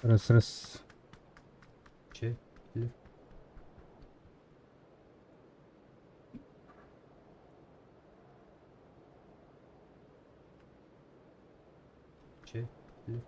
Раз, раз. Че, Л. Че, Л.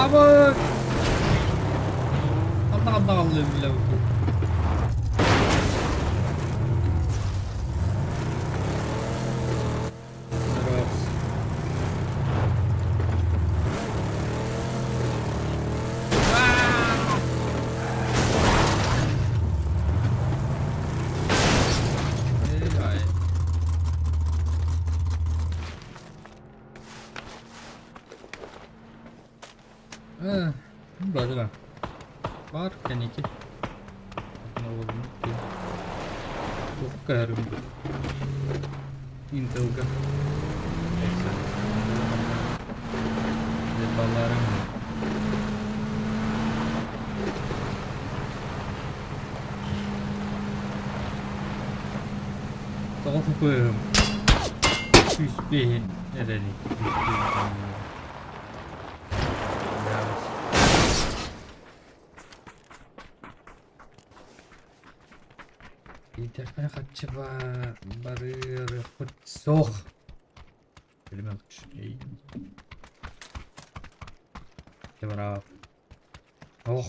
Абы! Ханна ханна хааллыым билэбин. Раз. Базыла. Баар кэнники. Туохха Интелга. Баларым. Тоҕо фукуйум? Үс биэһин эрэли. Үс биэһин. Иитэхпинэ харчы барыарыахпыт суох. Билимэн Ох.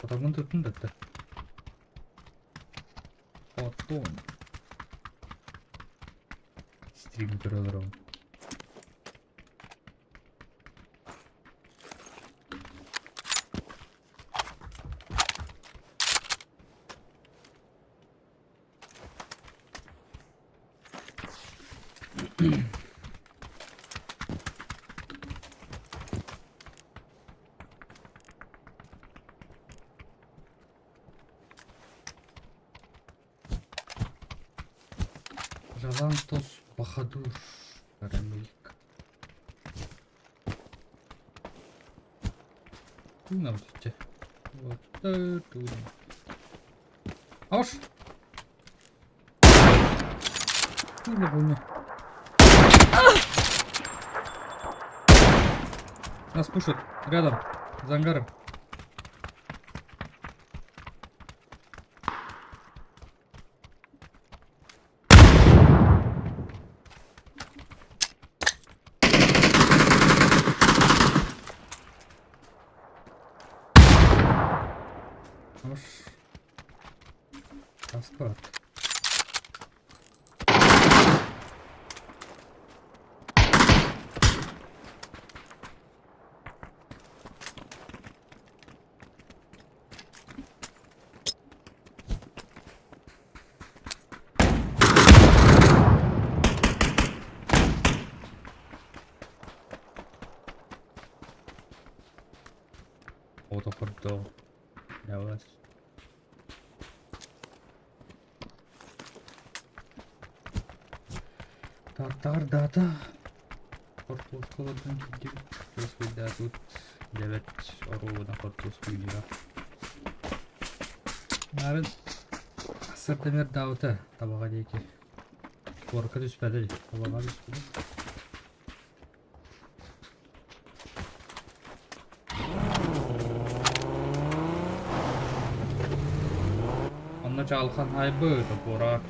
Хотоҥҥун туттун да Хотун. Стрим көрө олоробун. Жалантос Бахадур Карамелька. Туунам түччэ. Аш! Нас пушат. Рядом. За ангаром. Аш. Расклад. Ото Явас. Тартар дата. Хортуоскалардан кирдибит. Тут 9 оруобуна хортуоска үүнүө. Нарын сырдымер даабыта табаҕа диэки. Куоракка түспэтэ дии. Табаҕа түспэтэ. Онно чаҕылхан хаайбыт, опора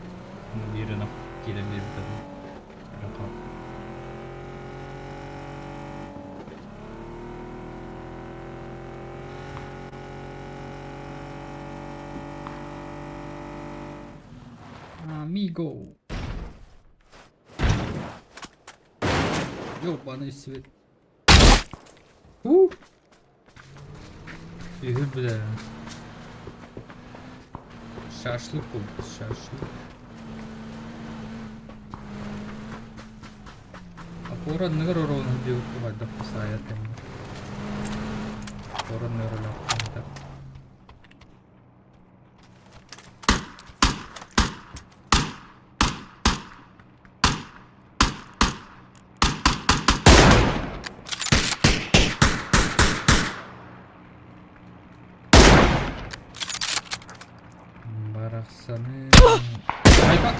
биир ынах киирэн биэрбитэ. Амиго. Ёбаный свет. У! Үһү бля. Шашлык буолбут, шашлык. Опора анныгар ороон диэбит хайдах саайар кэмҥэ. Опора анныгар өлөөхтөн Барахсаны... Айбак!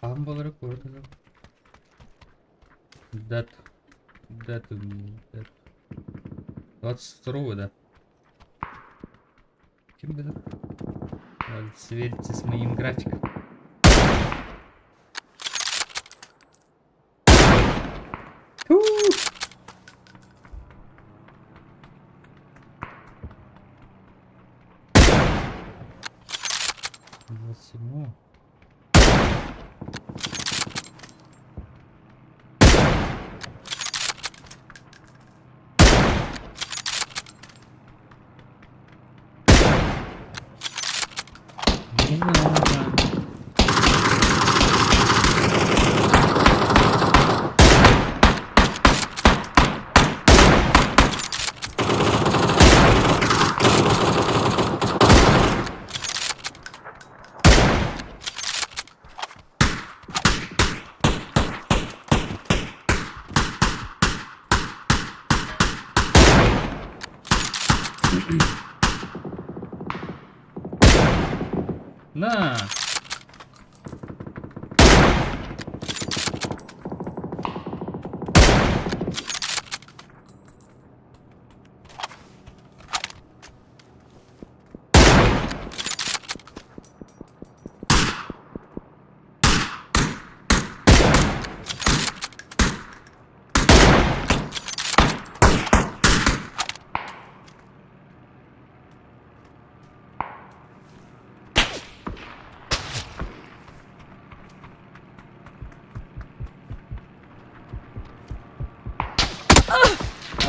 Хаһан буолара куорат ыла. Дат. Дату дат. 22 да? Ким билэр? Надо свериться с моим графиком. Фу! 27. Не знаю, не знаю. На!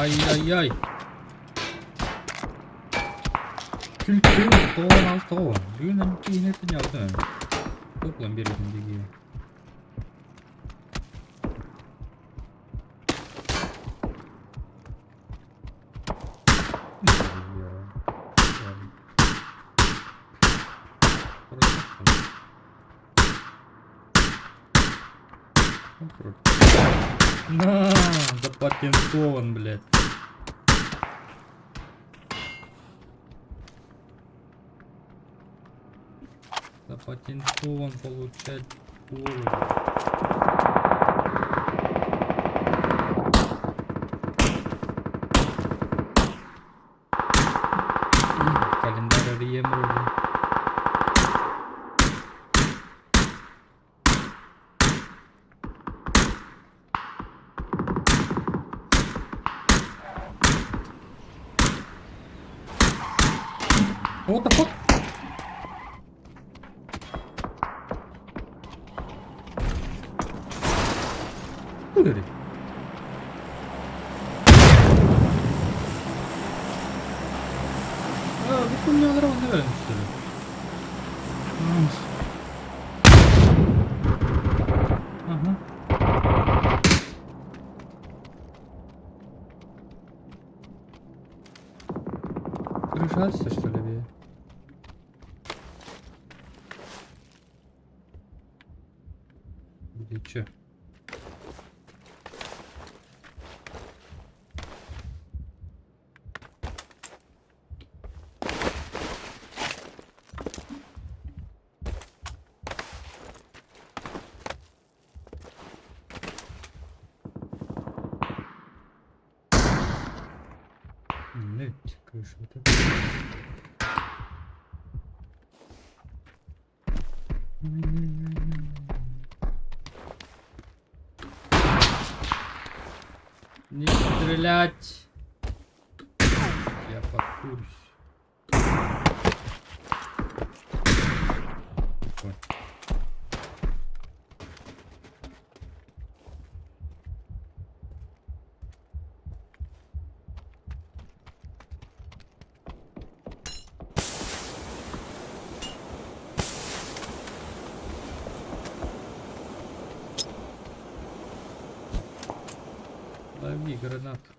Ай-яй-яй. Күл тоҕон аз тоҕо. Бүгүн киһини ялтын. Топлан беретін деги. На, запатентован, блядь. Запатентован получать голову. Календарь Риемру. What the fuck? Тугari. Бу хуйнялары онно бэрэн Ага. Крышаться, что ли, бе? Или чё? Нет, крыша вот это. Не стрелять! Я подкурюсь. Ой. Лови гранату.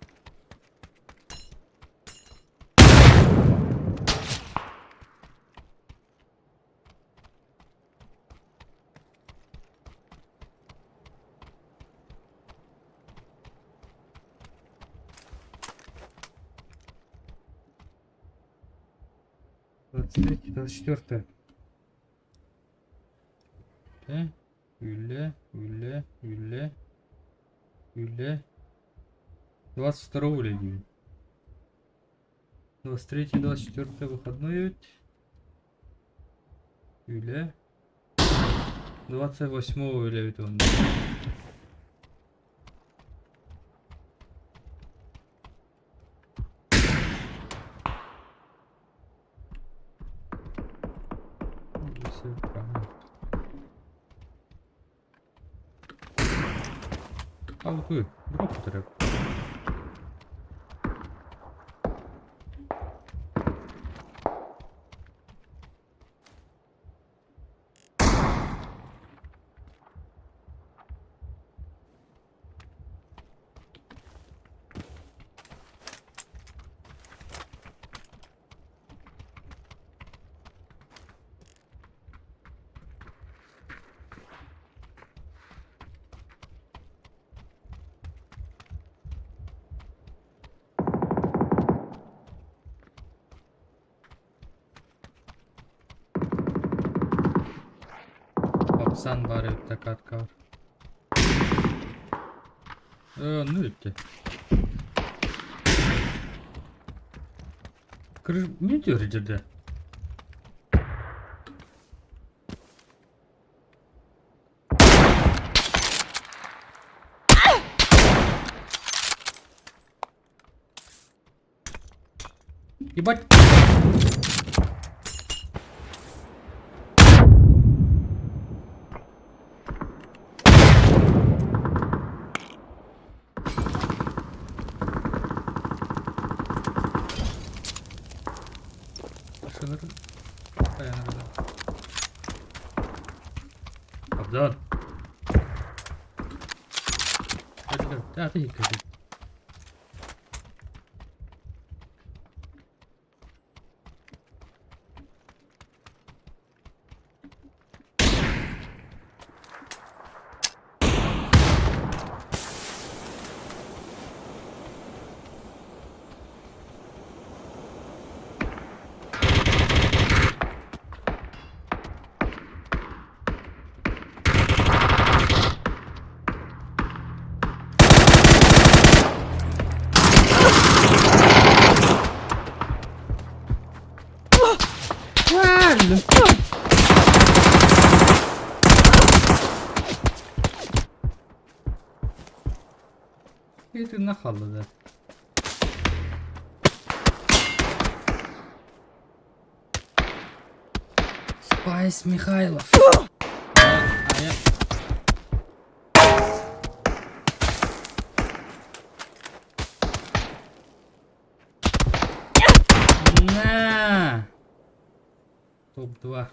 23, 24. Тэ, үлэ, үлэ, үлэ, үлэ. 22 үлэлиибин. 23, 24 выходной ведь. Үлэ. 28 үлэбит уонна. 아, 그, 누가 보더라. Сан баар эбит да каткабар. Онну бүттэ. Крыш... Не түһэр Ебать! Абдан. Итиннэ хаалла да. Спайс Михайлов. А я... На! Топ-2.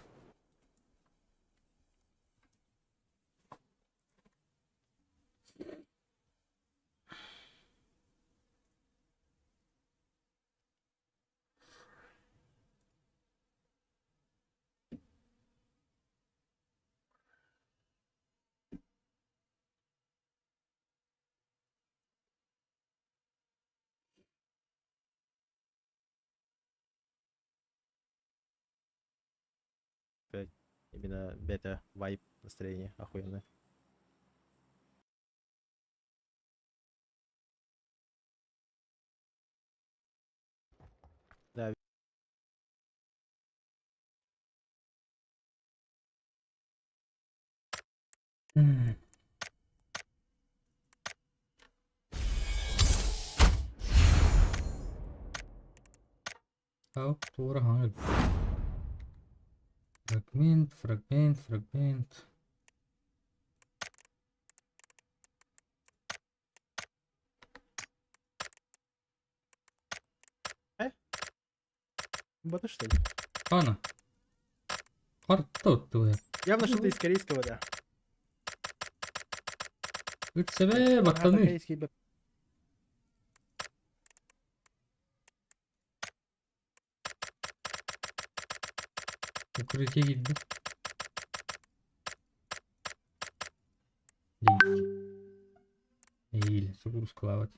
Именно бета, вайб, настроение охуенное. Да. Ау, туора хаҥыл. Фрагмент, фрагмент, фрагмент. Боты, что ли? Ана. Харта оттуга. Явно что-то из корейского, да. Үтсэбэ Ага, баттаны. корейский бот. Укрытие киирбит. Değil. Değil. Загрузкалаабат.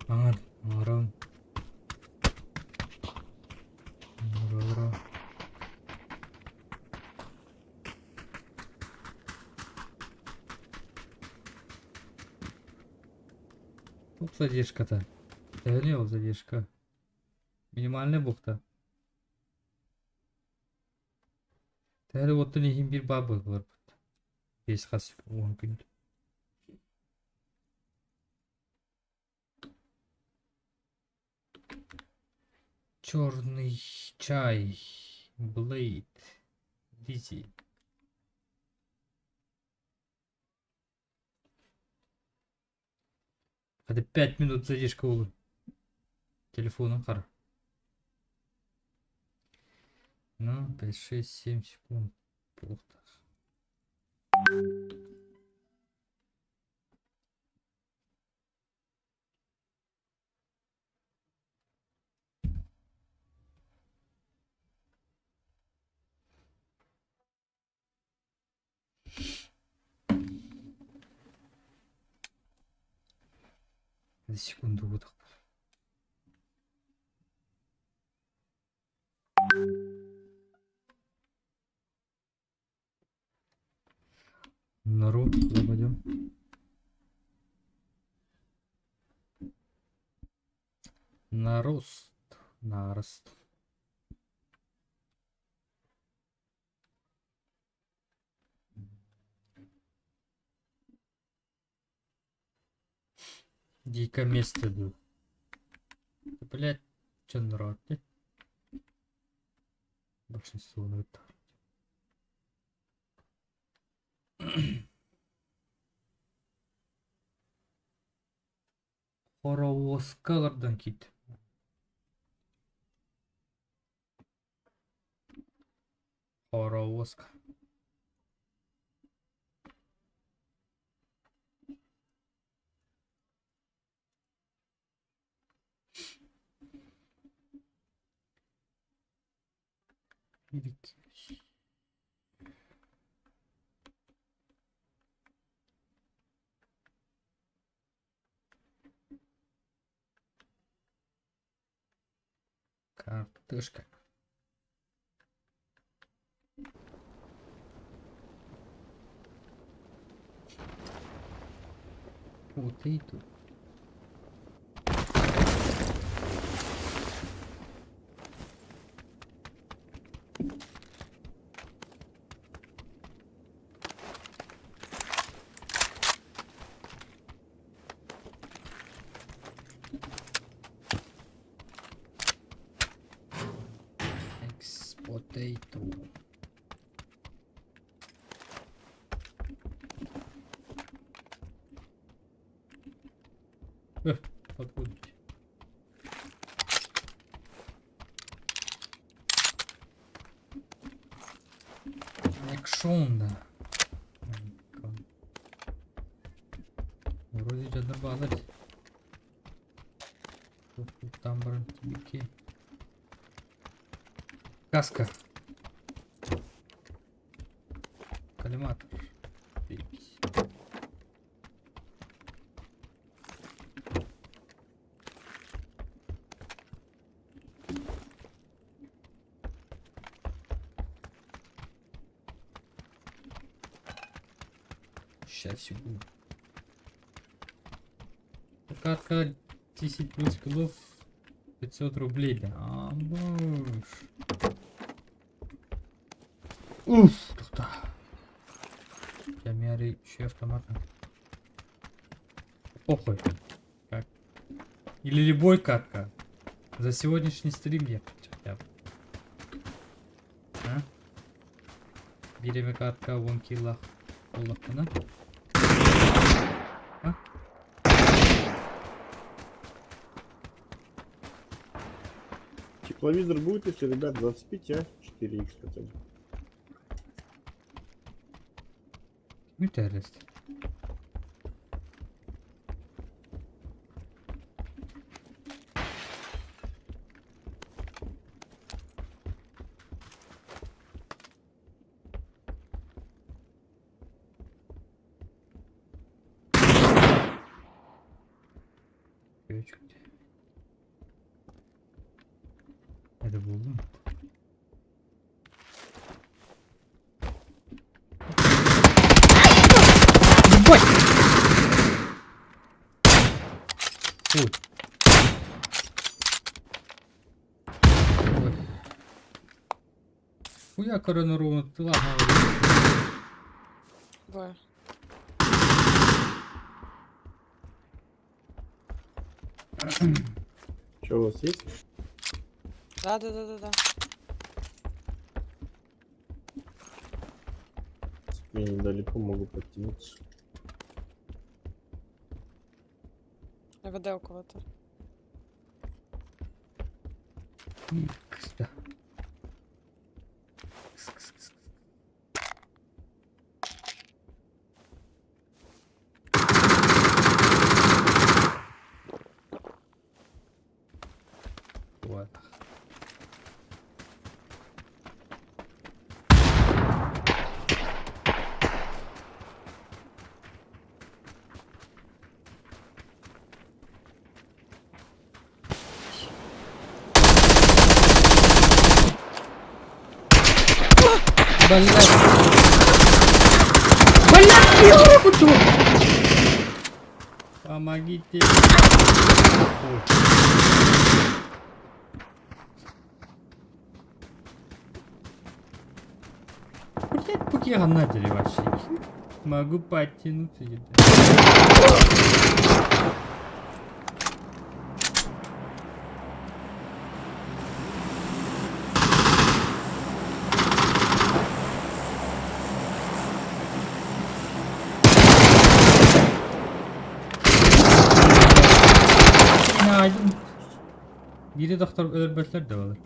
Аҥар, оҥорон. Оҥоро. Тут задержка-то. Төһөнүй ол задержка? Минимальный буолта. Төһө оттон иһин биир баа буолбут. Биэс хас уон күн. Черный чай. Блейд. Дизель. Это 5 минут задержка буолла. Телефоном хара. Ну, 5, 6, 7 секунд. Плохо. Секунду бутах. Нору куда пойдем? На рост. На рост. Дико место был. Блять, что народ, Большинство народ. Хоровозка олордон киирдим. Хоровозка. Картошка. Potato. Ex potato. Откуда? Экшон, Вроде дьоннор бааллар. Там баран тибики. Каска. Коллиматор. Перепись. Сейчас, секунду. Катка 10 плюс килов 500 рублей, да. А, буш. Уф, тут. Я еще автомата. Похуй. Как? Или любой катка. За сегодняшний стрим я хотя бы. А? Биир катка 10 кило буоллаҕына. А? Тепловизор будет, если, ребят, зацепите, а? 4х хотя бы. Интересно. Ключ где? Это было? Ебать! Ой. Ой. Хуя коронару, ты ладно. Двое. Что у вас есть? Да. Мне недалеко могу подтянуться. ВД у кого-то. Кста. Кс, кс, кс, кс. Вот. Блядь. Блядь, ты Помогите. Ой. Блядь, пуки начали вообще. Могу подтянуться где-то. Günaydın. Biri doktor ölür de olur.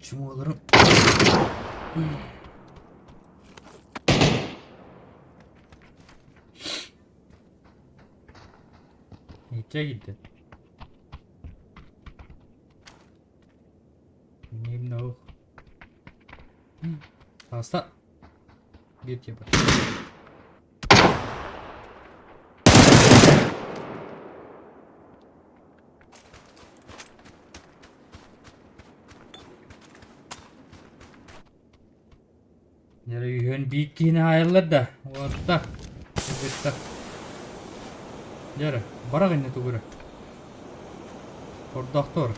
Чумоларым. Нече gitti? Neyim Hasta. Bir yapar. Yere yön bikini hayırlar da. Orta. Bitta. Yere. Barak inne tugura. Doktor.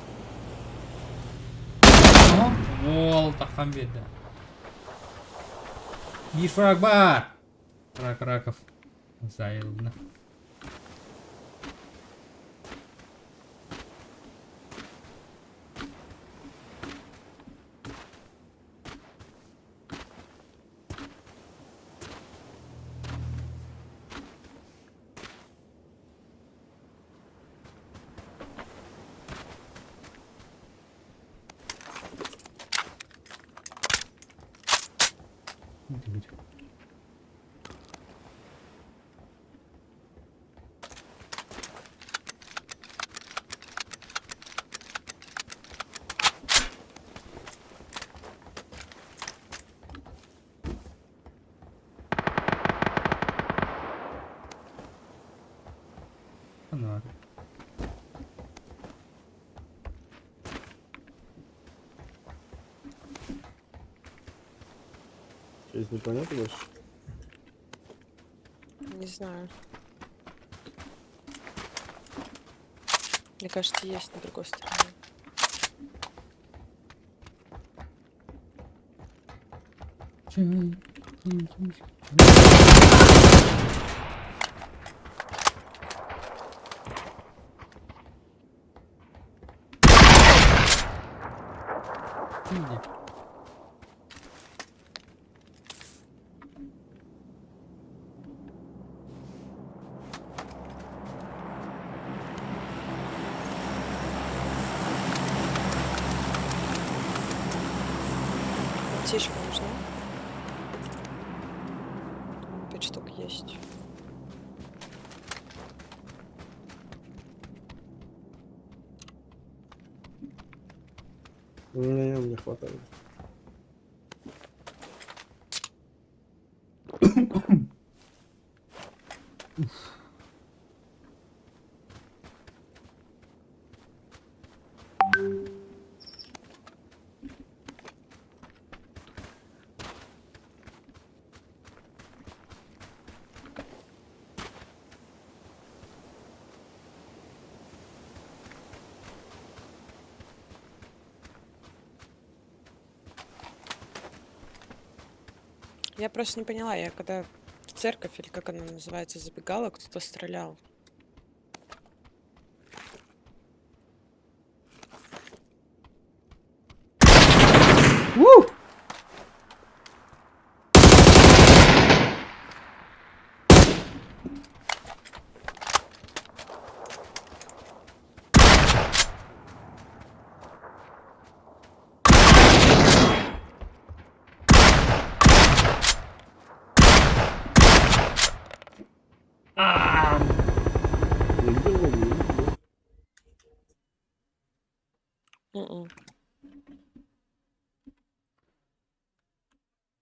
Ол таххан биэрдэ. Биир фраг баар. Рак раков. Зайылна. Дверь. Фонарь. Здесь непонятно больше? Не знаю. Мне кажется, есть на другой стороне. Чай. Иди. Аптечка нужна? 5 штук есть. Не, мне хватает. Я просто не поняла, я когда в церковь, или как она называется, забегала, кто-то стрелял. У! Не видел его, не видел, да? Мгм.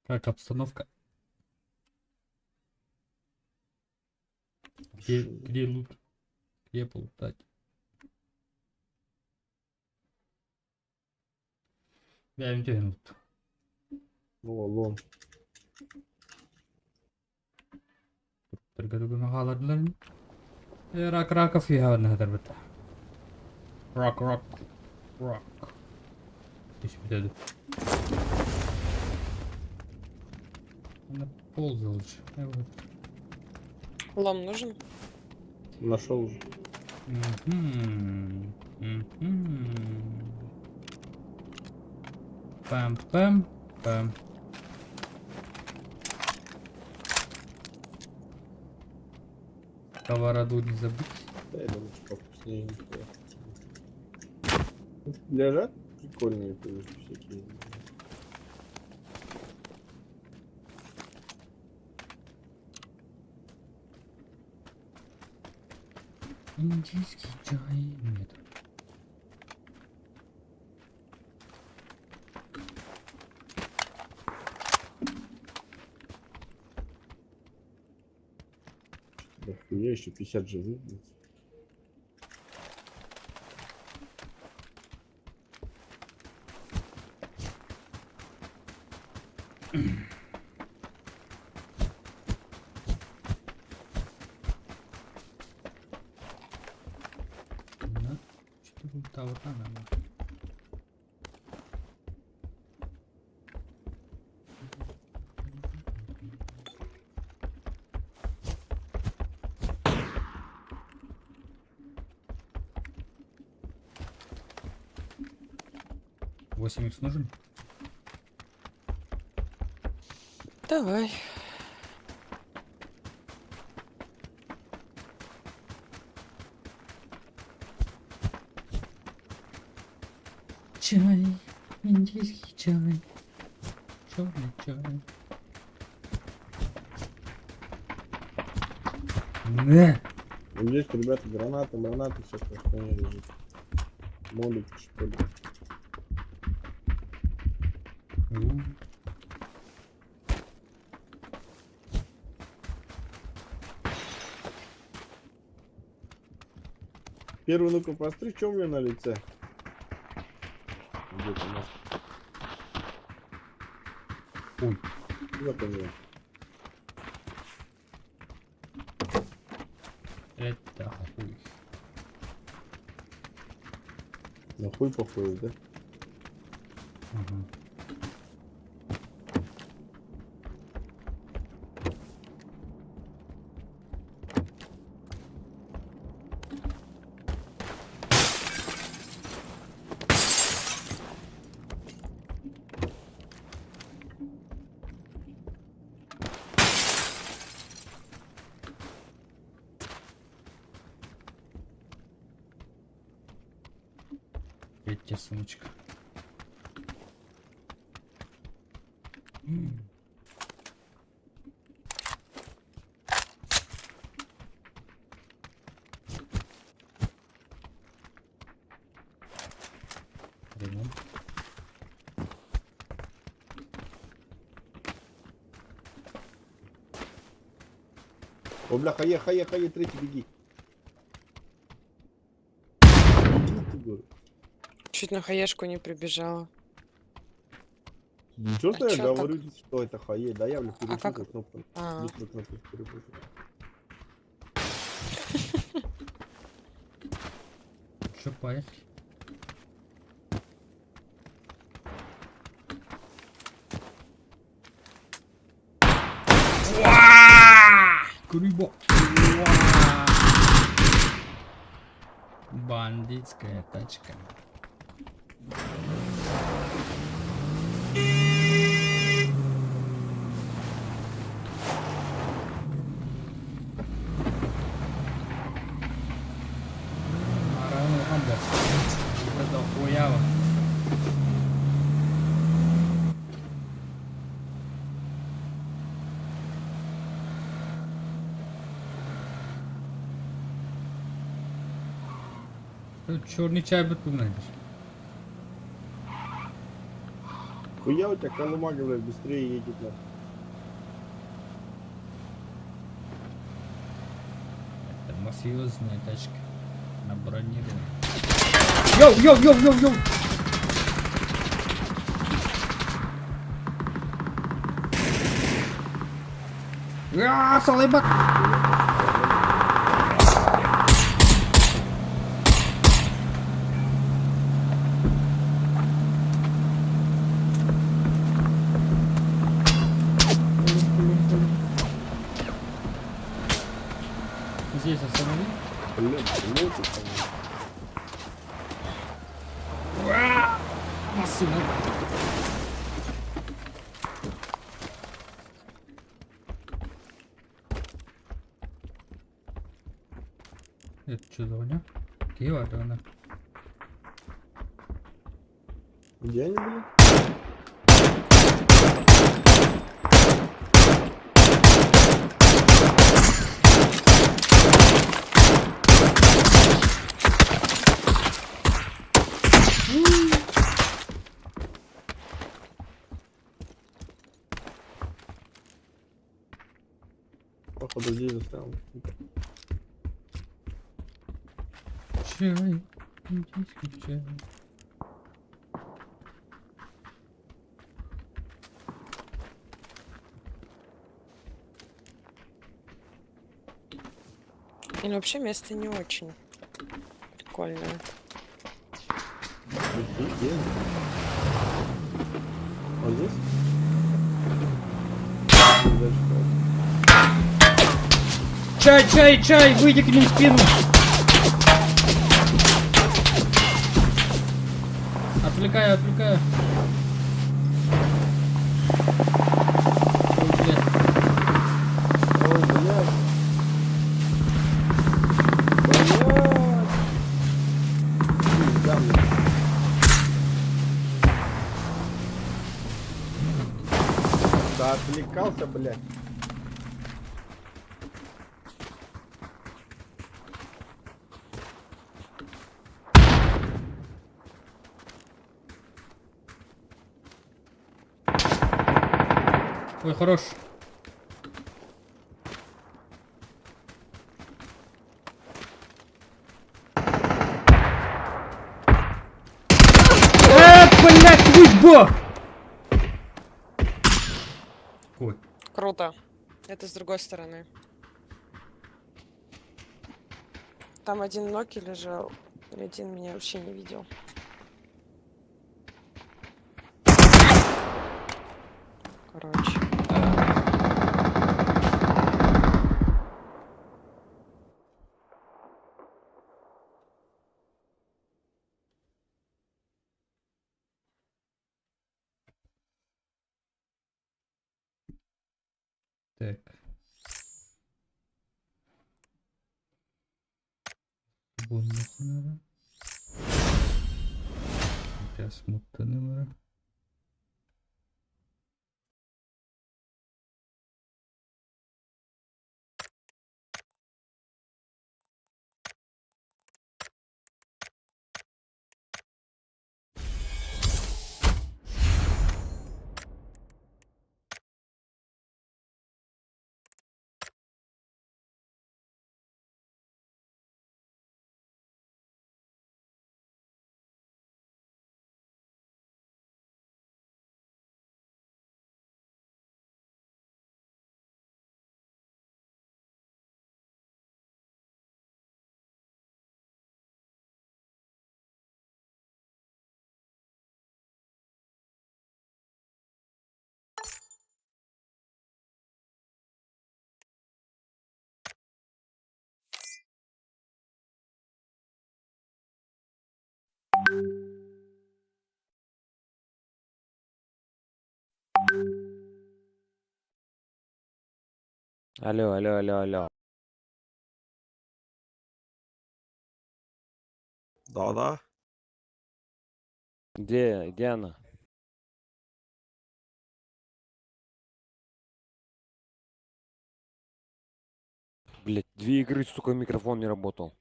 Как обстановка? Где лут? Где полутать? Бэйэм түһэн ылбыт. О, лом. Туруктарга тугу хаалардылар Рак раков иһаҕына сытарбыт. Рак рак рак. Түспүтэ дуу. Она ползал же. Вот. Лом нужен? Нашел уже. Мгм. Мгм. Пам-пам. Пам. Сковороду не забудь. Да, я думаю, что повкуснее нихуя. Лежат прикольные, конечно, всякие. Индийский чай. Нет. Да хуя еще 50 живых, блядь. На. Что тавра надо. Восемь икс нужен? Давай. Чай, индийский чай, черный чай. Не. Ну, здесь, ребята, гранаты, гранаты, всякая хуйня лежит. Молик, что ли. У. Первый, ну-ка, посмотри, что у меня на лице. Где там маска? Ой. Вот у меня. Это хуй. На хуй похож, да? Ага. Третья сумочка. М. Ремонт. О, бля, хае, хае, хае, третий, беги. Беги, ты, говорю. Чуть на хаешку не прибежала. Ничего, А что я чё так? говорю, что это хае, да я, бля, А как? перепутал кнопку. А, Быстро кнопку перепутал. Что, поехали? Курибо. Бандитская тачка. Араны хамбо. Это хуяво. Черный чай бы тут найдешь. Хуя у тебя колымага, блядь, быстрее едет, нахуй. Это мафиозная тачка. На бронированной. Йоу, йоу, йоу, йоу, йоу! Салайбат! Здесь останови. Блин, лучше, по-моему. Массыына. Это что за хуйня? Киева, да она. Где они были? Походу здесь застрял. Чай, индийский чай. Или вообще место не очень прикольное. Где? Он здесь? Или дальше куда-то? Чай, чай, чай, выйди к ним в спину. Отвлекаю, отвлекаю. Ой, блядь. Ой, блядь. Блядь. Пизда мне. Да отвлекался, блядь. Ой, хорош. Блядь, уйба! Ой. Круто. Это с другой стороны. Там один Ноки лежал, и один меня вообще не видел. Короче. Так. Бонус надо. Сейчас мутта номера. Алло, алло, алло, алло. Да-да. Где она? Блять, две игры, сука, микрофон не работал.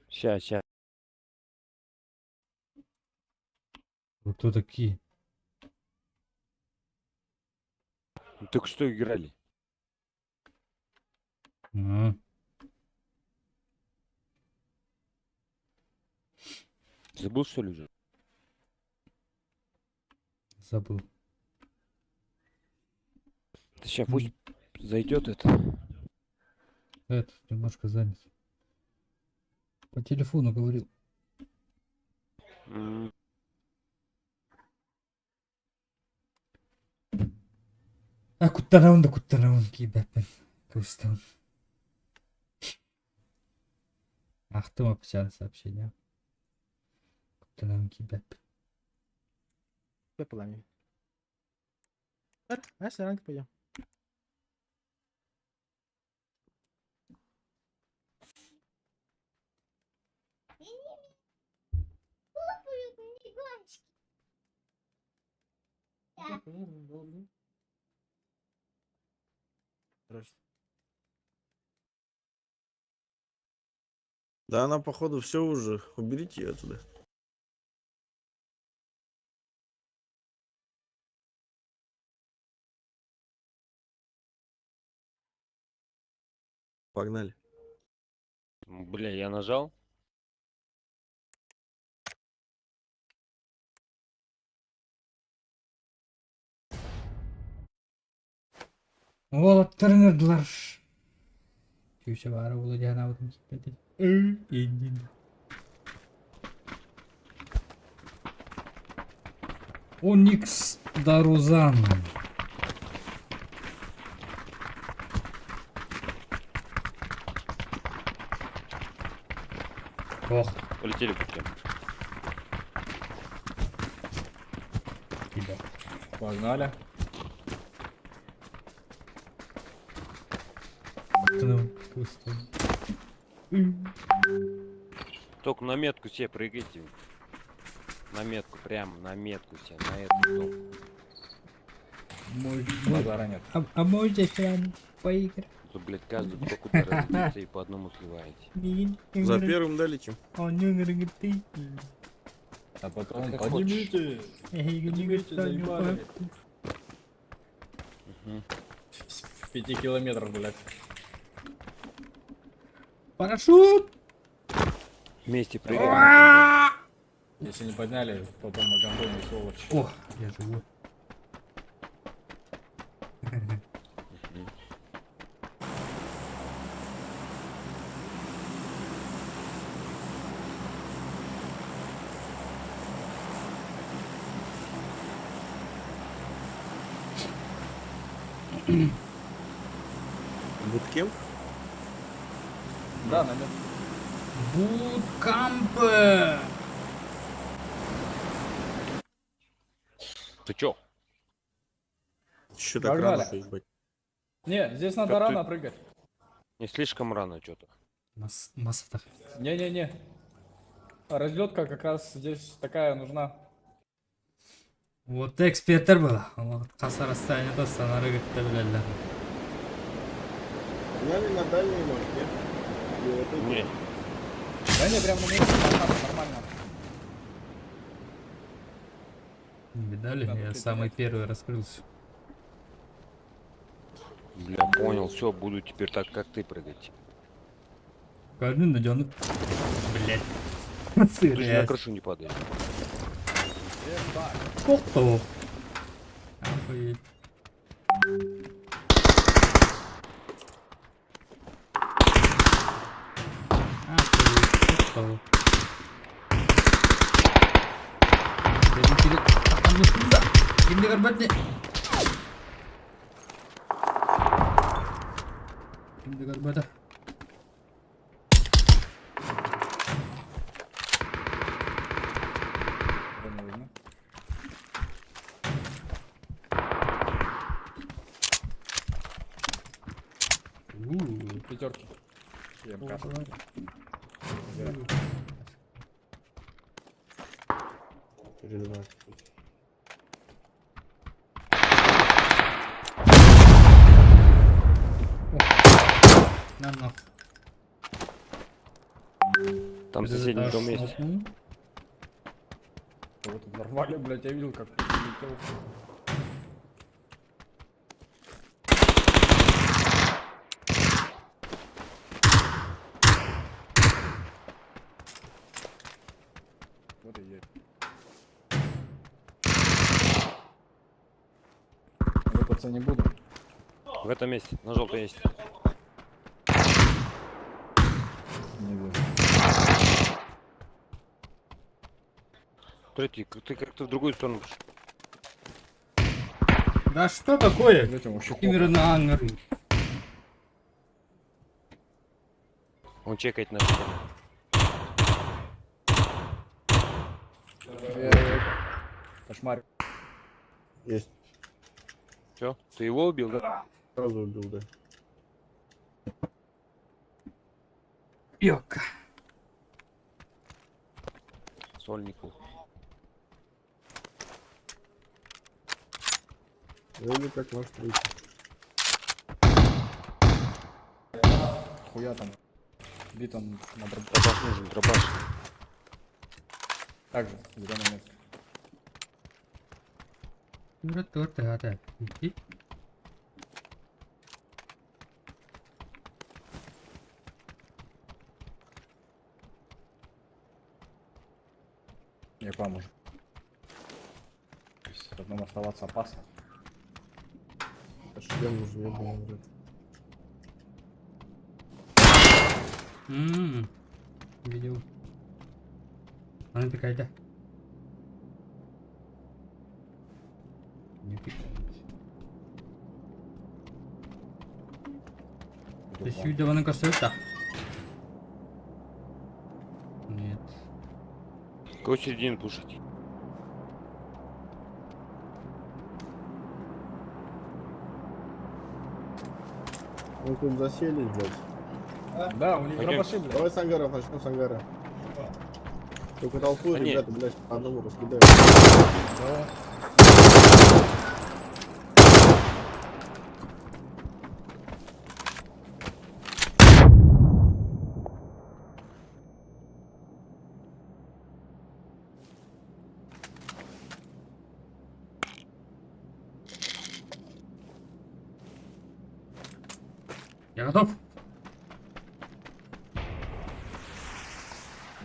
Ща, ща. Вы кто такие? Ну, только что играли. А. Забыл, что ли, уже? Забыл. Да сейчас пусть зайдет это. Этот немножко занят. По телефону говорил. М, А куттанабын да куттанабын киирбэппин. Кыбыстабын. Аахтым описание сообщения. Куттанабын киирбэппин. Давай пламя. А, ранг пойдем. Короче, Да она, походу, все уже. Уберите ее оттуда. Погнали. Бля, я нажал. Уолаттарын ырдылар. Күүсэ баара буолуо диэн аабытым киирбэтин. Иннин. Оникс Дарузан. Ох, Полетели буткемп. тебя. Погнали. Ну, пусто. Только на метку все прыгайте. На метку, прямо на метку все, на этот дом. Мой, Базара нет. а можно с вами поиграть? Тут, блядь, каждый кто куда разойдется и по одному сливаете. За первым долетим. А потом Как поднимите. Поднимите, заебали. Мгм. В 5 километрах, блядь. Парашют! Вместе прыгаем. на Если не подняли, потом на гондоне сволочь. О, я живу. этом дом. Мгм. Буткемп? Да, на метку. Буткамп! Ты чё? Че так Погнали. рано, ебать? Не, здесь надо Как ты- рано прыгать. Не слишком рано что-то. Мас масса Не-не-не. Разлетка как раз здесь такая нужна. Вот эксперттэр была. Хас расстояние санары кытта билэллэр. Погнали на дальний, может, нет? Или вот эти? Не, Да не, прям на месте, нормально, нормально. Не видали? Надо Я придумать. самый первый раскрылся. бля, понял, все, буду теперь так, как ты прыгать. Каждый наденут. Блять. Ты же на Сырая. крышу не падаешь. Охто. Охуеть. Охуеть. Охто. Кимди көрбөтни? Кимди көрбөтө? Броню возьму. Пятерки. МК. Перед На нахуй. Там соседний дом есть. Вот взорвали, блядь, я видел, как прилетел. Вот этой еле. Рыпаться не буду. В этом месте, на желтой есть. Не вижу. Третий, ты как-то в другую сторону пошел. Да что такое? Блять, он вообще Именно на ангар. Он чекает на стену. Кошмар. Есть. Все, ты его убил, да? Сразу убил, да. Ёка. Сольнику. Вроде как наш третий. Хуя там. Бит он на дроп. Дробаш нужен, дробаш. Также, зеленая метка. Тура тур та та. Я к вам уже. То есть одному оставаться опасно. А шлем нужен, я думаю, вряд ли. Ммм. Видел. Она пикает, да? Не пикает. Иду То к есть вам. Юда вона кажется, Нет. Кого середину пушить? Мы тут заселись, блядь. Да, у них Пойдем. дробаши, блядь. Давай с ангаров, начнем с ангара. Только толпу, Да не. ребята, блядь, по одному раскидают. Да. Я готов.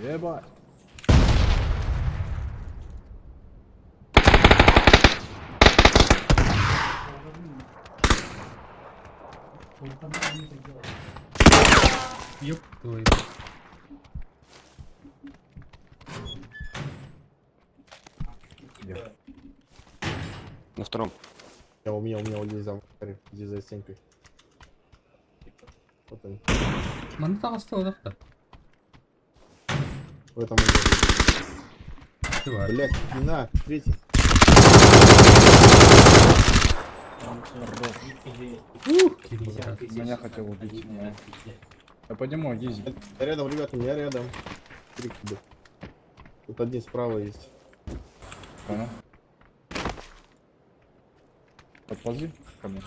Ебать. Ёб твою. Где? На втором. Я у меня, у меня вот здесь за ангаре, здесь за стенкой. Вот они, Мана тағысты да. в этом ангаре. Давай. Блядь, спина, третий. Меня хотел убить. но- Я подниму, easy. Рядом, ребята, у меня рядом. Три кида. Тут один справа есть. Понял. Подползи ко мне.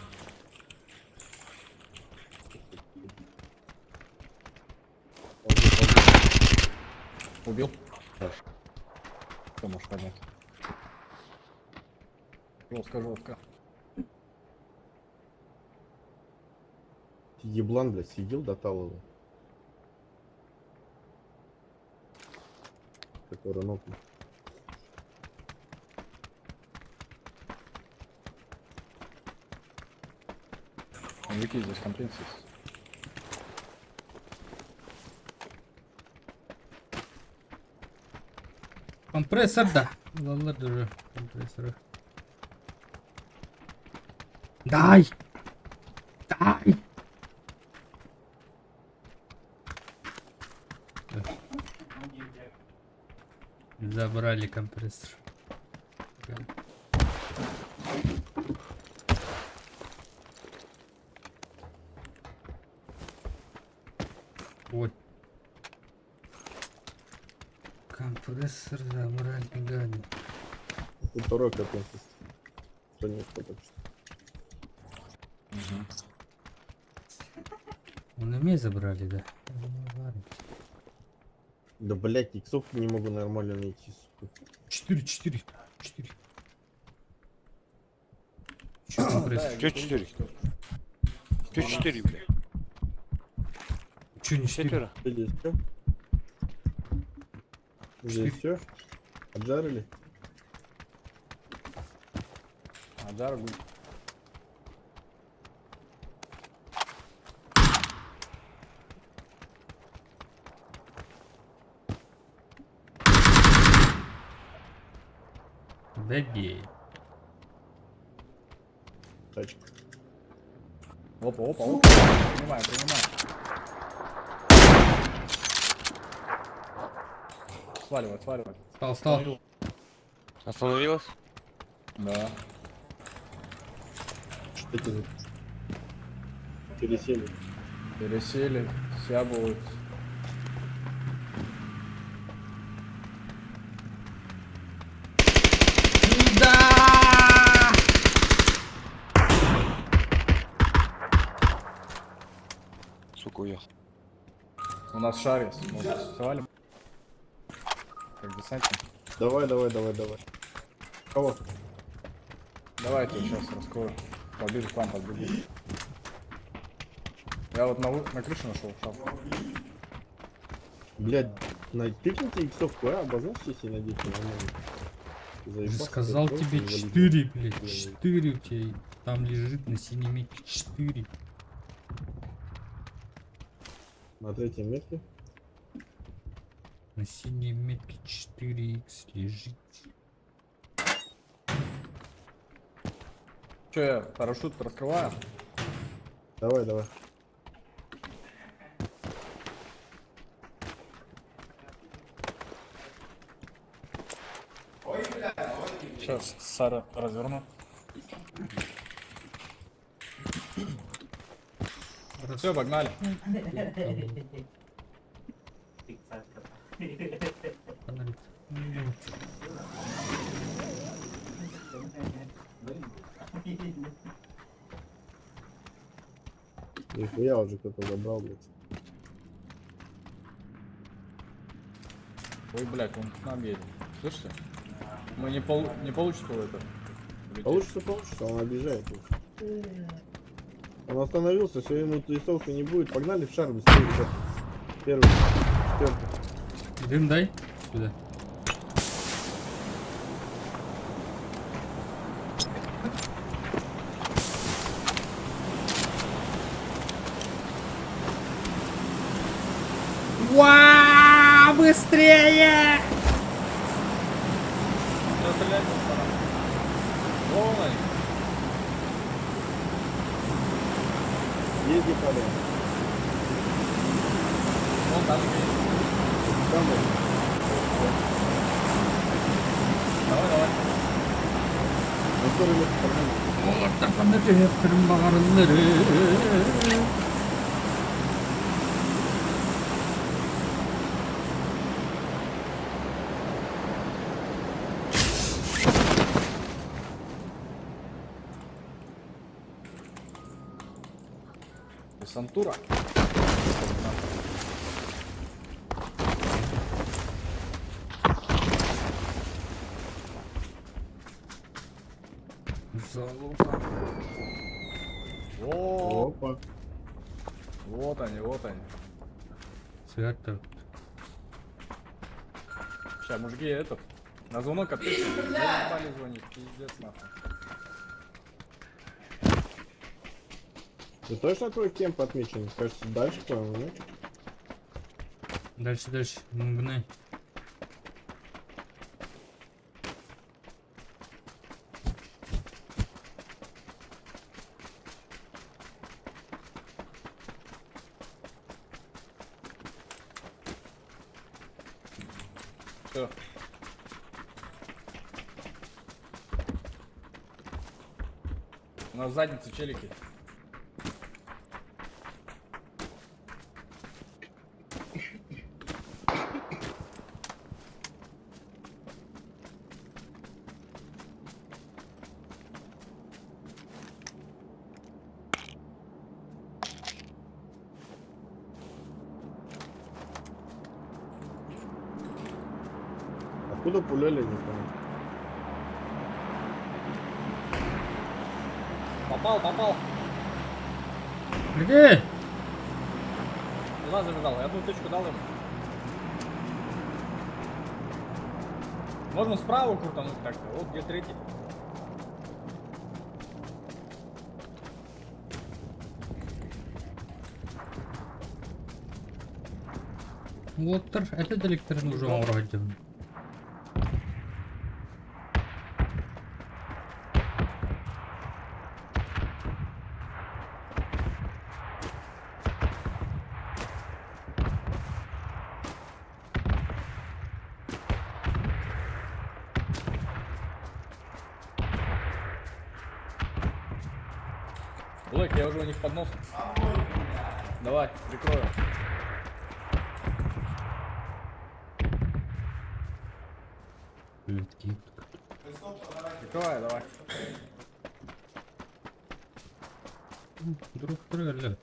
Ползи, ползи. Убил? Ты можешь поднять. Жестко, жестко. Еблан, блядь, сидел до талого. Который нокнул. Мужики, здесь компресс есть. Компрессор, да. Ладно, даже компрессоры. Дай! Дай! Забрали компрессор. Ой. Компрессор забрали, гады. Тут второй компресс есть. Что нет, кто так что. Он и мне забрали, да? Я думаю, ладно. Да, блядь, иксов не могу нормально найти, сука. Четыре, четыре, четыре. Чё компрессор? Чё четыре? Чё четыре, бля? Чё не четыре? Четверо? Здесь все? Здесь все? Отжарили? Аджара гуль. Беги. Тачка. Опа, опа, опа. Принимаю, принимаю. Сваливать, сваливать. Встал, встал. Остановилась? Да. Что это за... Пересели. Пересели, сябывают. Да! Сука, уехал. У нас шар есть, может, свалим? Как десантник. Давай, давай, давай, давай. Кого? Давайте я сейчас раскрою. Поближе к вам подбегу. Я вот на крыше нашел шапку. Блядь, на пикните иксовку, а, обозначьте если найдете нормально. Я же Заебался, сказал просто тебе инвалид. 4, блядь. Блин. 4 у тебя там лежит на синей метке 4. На третьем метке. На синей метке 4х лежит. Че, я парашют раскрываю? Давай, давай. Сейчас Сара разверну. Раз. Все, погнали. Фонарик. Ну, Нихуя уже кто-то забрал, блядь. Ой, блядь, он к нам едет. Слышите? Мы не получится это. улететь. Получится, получится, он обижает. Он остановился, все, ему листовки не будет. Погнали в шар быстрее, ребят. Первый, четвертый. Дым дай сюда. Уа, быстрее! Сейчас стрелять будут по нам. Вон они. Езди, падай. Вон там едет. Там он. Давай, давай. На второй метр погнали. Олар түһүөхтэрин баҕараллар. Десантура. Залупа. О, Опа. вот они, вот они. Свято. Сейчас, мужики, этот. На звонок ответьте. Заебали звонить, пиздец нахуй. Ты точно твой кемп отмечен? Кажется, дальше, по-моему, нет? Дальше, дальше. Мгнай. Все. У нас задницы челики. Откуда пуляли, не понял. Попал, попал. Где? Куда забежал? Я одну тычку дал ему. Можно справа крутануть так-то. Вот где третий. Уоттар, это электрин уже оҥоро. Блэк, я уже у них под носом. Давай, прикрою. Литки. Прикрывай, давай. Друг прыгали.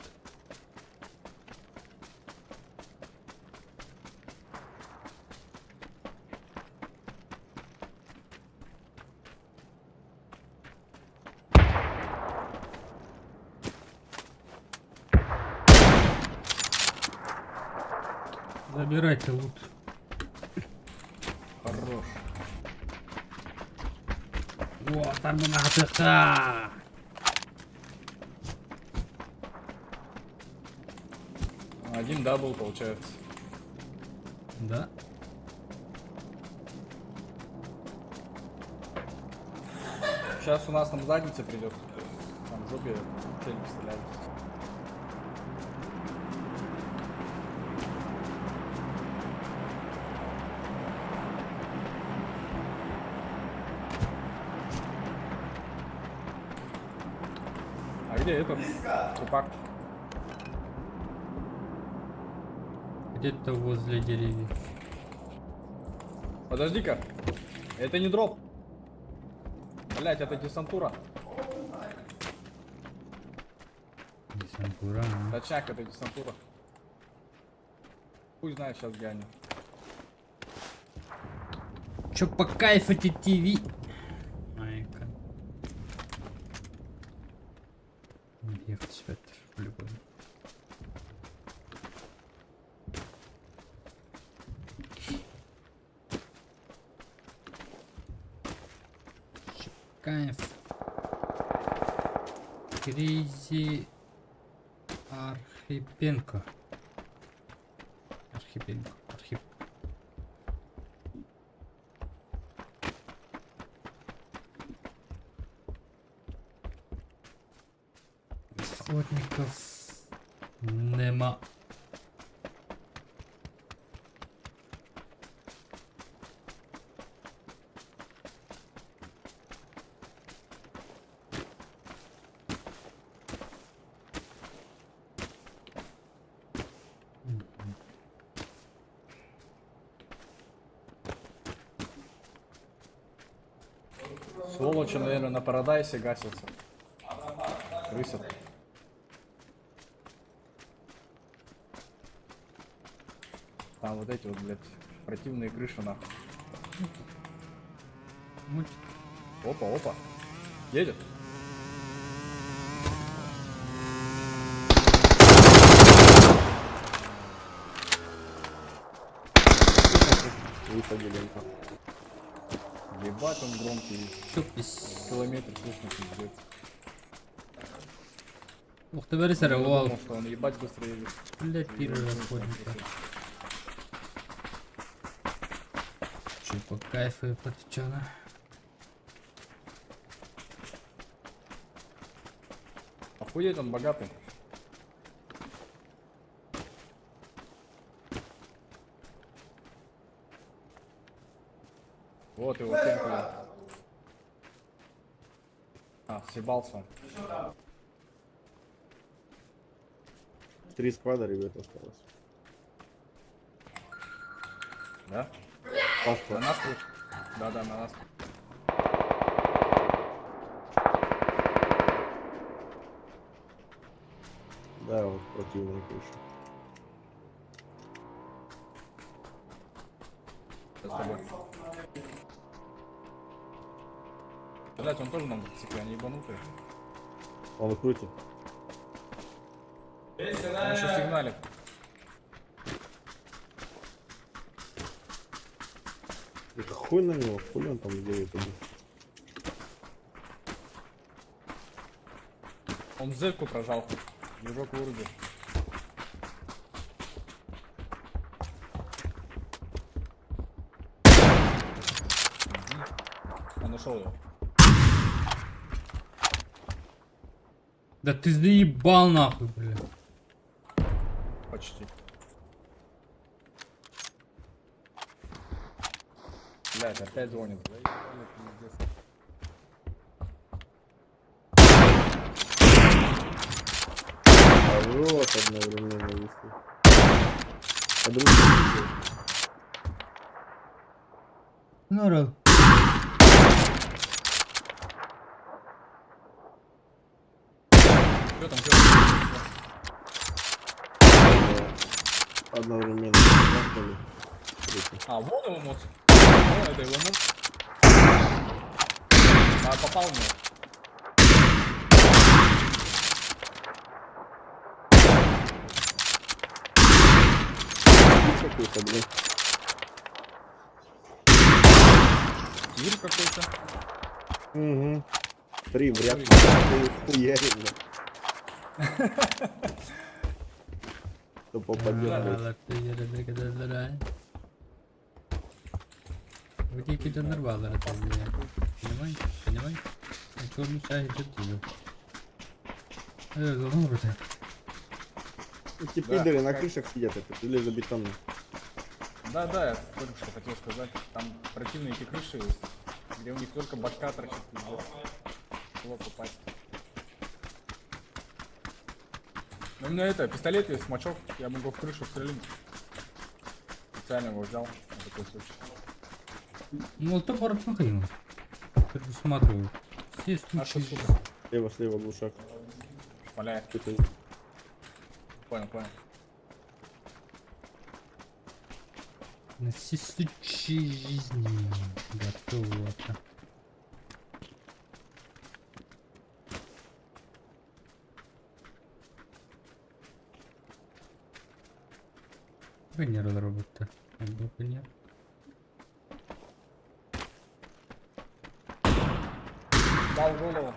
Забирайте лут. Хорош. О, там на. Один double получается. Да? Сейчас у нас там задница придет. Там в жопе челик стреляет. А где этот трупак? Где-то возле деревьев. Подожди-ка. Это не дроп. Блять, это десантура. Десантура, а. Точняк, это десантура. Хуй знает сейчас, где они. Чё по кайфу ТВ? Майка. Ехать сюда по-любому. Чё кайф. Кризи Архипенко. Архипенко. Архип. Охотников нема. Сволочи, наверное, на Парадайсе гасятся. Крысят. Там вот эти вот, блядь, противные крыши, нахуй. Мультик. Опа, опа. Едет. Выходили. Ебать, он громкий. Чё пис... Километр слышно, пиздец. Ух ты, бери Я сэр, вау. думал, что он ебать быстро едет. Блядь, первый расходника. Чё по кайфу подчана. Охуеть, он богатый. Вот его темпы. А, съебался он. Три сквада, ребят, осталось. Да? Пашка, На нас тут? Да-да, на нас. Да, вот противная крыша. Я с тобой. Блять, он тоже нам зацепил, они ебанутые. Он крутит. Он еще сигналит. Хуй на него, хуй он там делает. Он зетку прожал. Движок вырубил. Мгм. Он нашел его. Да ты заебал нахуй, бля. Почти. Блять, опять звонит. Заебали, пиздец. Хорош одновременно висит. Подружка висит. Народ. Чё там, чё там? Да. Одновременно. Нахуй. Третий. А, вон его моц. Вон это его моц. А, попал в него. Тир какой-то, блин. Тир какой-то. Угу. Три в ряд. Ты хуярил, бля. Кто попадет, блядь. Понимай, понимай. Чё мешает? Эти Да. пидоры на крышах сидят, это железобетонные. Да, да, я только что хотел сказать. Там противные эти крыши, где у них только башка торчит, пиздец. Тяжело попасть. Ну, у меня это, пистолет есть, смачок, я могу в крышу стрелять. Специально его взял на такой случай. Ну, то пора Предусматриваю. Все Наша случаи. сука. Слева, слева глушак. Шмаляет. Что-то Понял, понял. На все случаи жизни. Готово. Венера робота. Венера. Дал голову.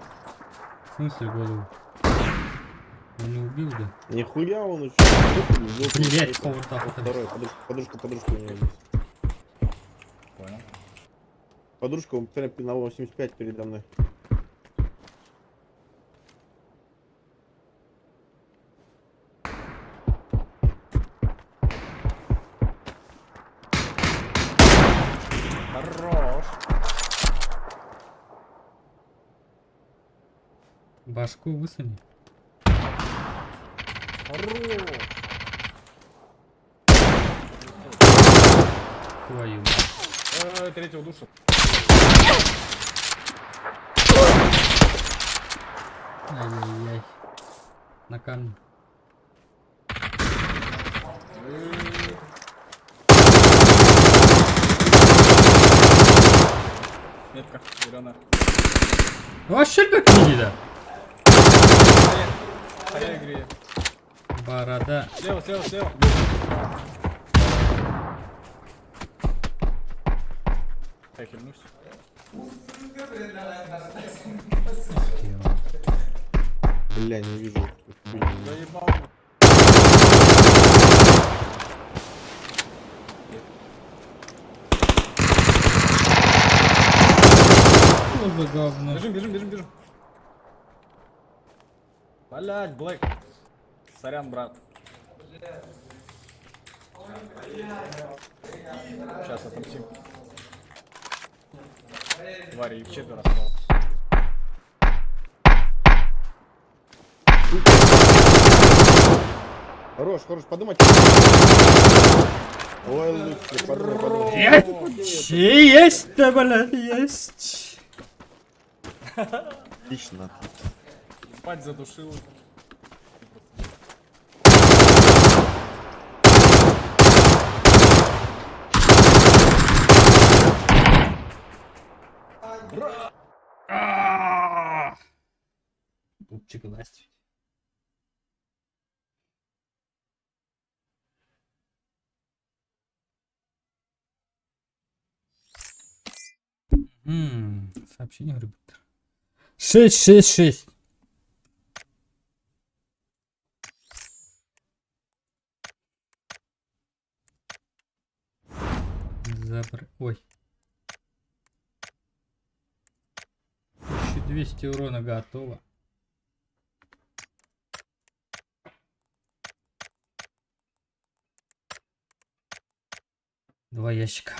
В смысле голову? Он не убил, да? Нихуя он еще. Блять, повар Второй, подружка, подружка, подружка у него есть. Понял. Подружка, он прям на 85 передо мной. Хорош. Башку высуни. Хорош. Твою. Третьего душа. Ай-яй-яй. На камне. Метка, зеленая. Вообще как не да? А я игре. Борода. Слева, слева, слева. Я хильнусь. Бля, не вижу. Хуйня. Заебал. Что за говно? Бежим, бежим, бежим, бежим. Блять, Блэк. Сорян, брат. Сейчас отомстим. Твари, их четверо осталось. Хорош, хорош, подумать. Ой, лучше, подумай, подумай. Есть! Есть-то, блядь, есть! Отлично. Спать задушил. Пупчик власть. Сообщение говорит. 6, 6, 6. Ой. 1200 урона готово. Два ящика.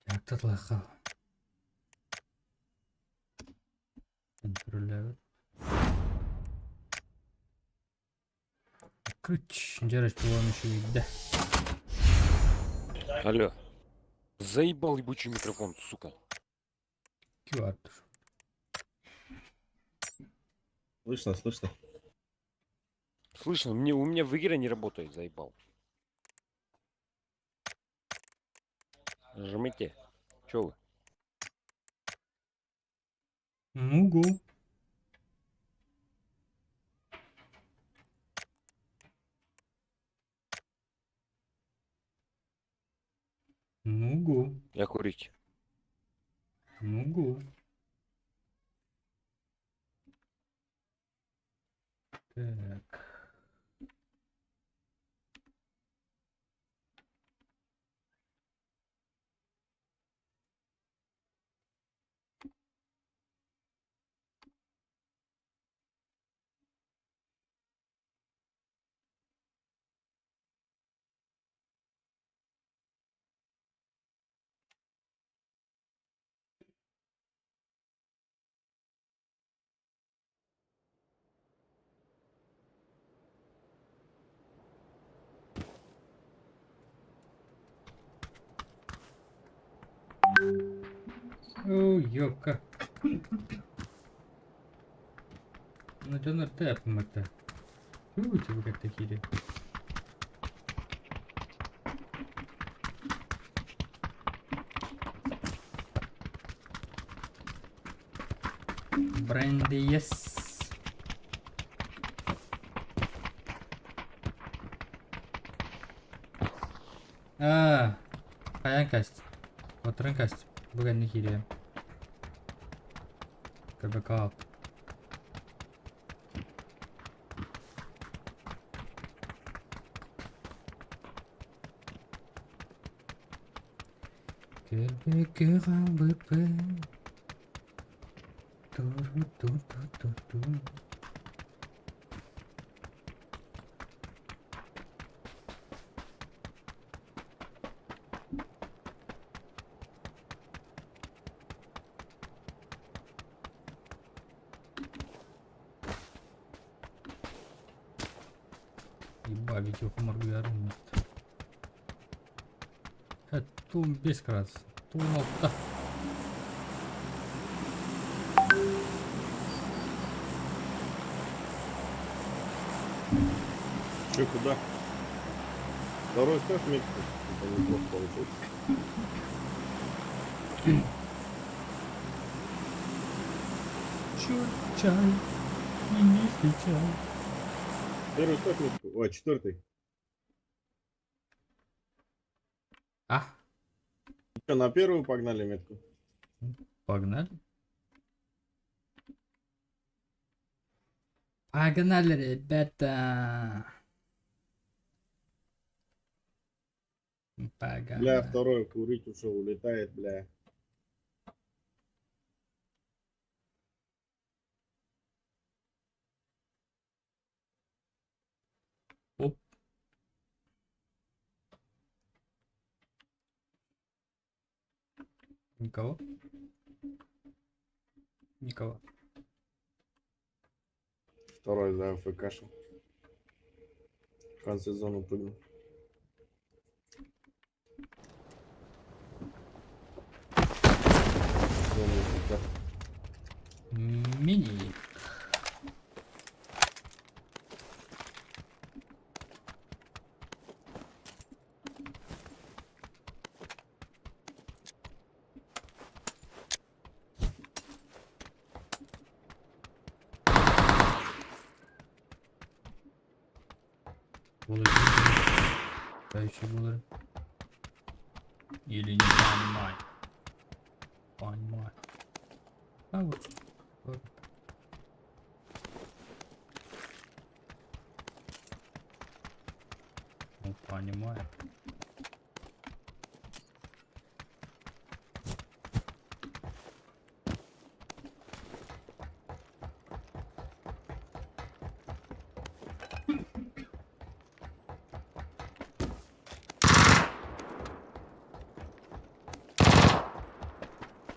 Так, тут лохал. Контролировать. Ключ. Держать по-моему еще да. Алло. Заебал ебучий микрофон, сука. QR. Слышно, слышно. Слышно, мне, у меня в игре не работает, заебал. Жмите. Чё вы? Мугу. Мугу. Я курить. Мугу. Так. О, ёпка. Ну, донор тэп это. Вы как такие. Бренди, yes. А, хайан касть. Отрын касть. Бүгін не кире. КБК. КБК БП. Ту-ру-ту-ту-ту-ту. Еба, видео моргуяру. Тум без крас. Тум алта. Че, куда? Второй ставь метку. Это неплохо получился. Чур, чай. Индийский чай. Первый ставь метку. Ой, четвертый. А, Че, на первую погнали метку? Погнали. Погнали, ребята. Погнали. Бля, второй курить ушел, улетает, бля. Оп. Никого? Никого. Второй за АФКшил. В конце зону прыгнул. Зону АФК. Мини. Буолар. Буолар. Или не понимаю. Понимаю. А вот. Вот. Ну, понимаю.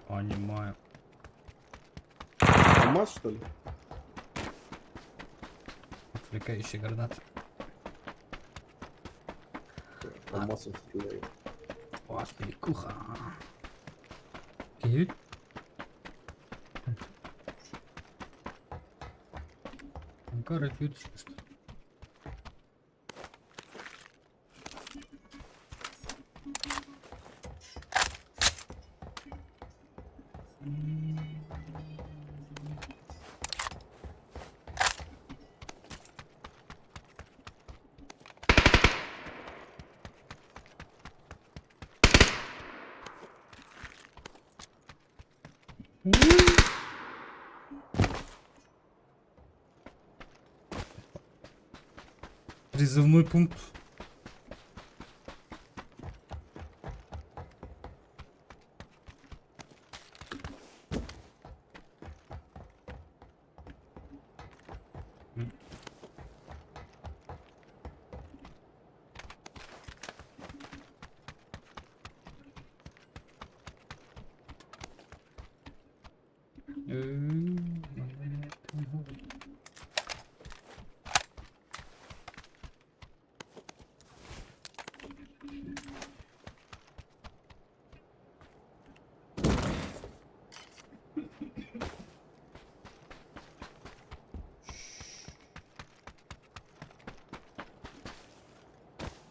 Понимаю. КамАЗ, что ли? Отвлекающий гранат. КамАЗ стреляет. Господи, куха. Киһи. Анкара что? Призывной пункт.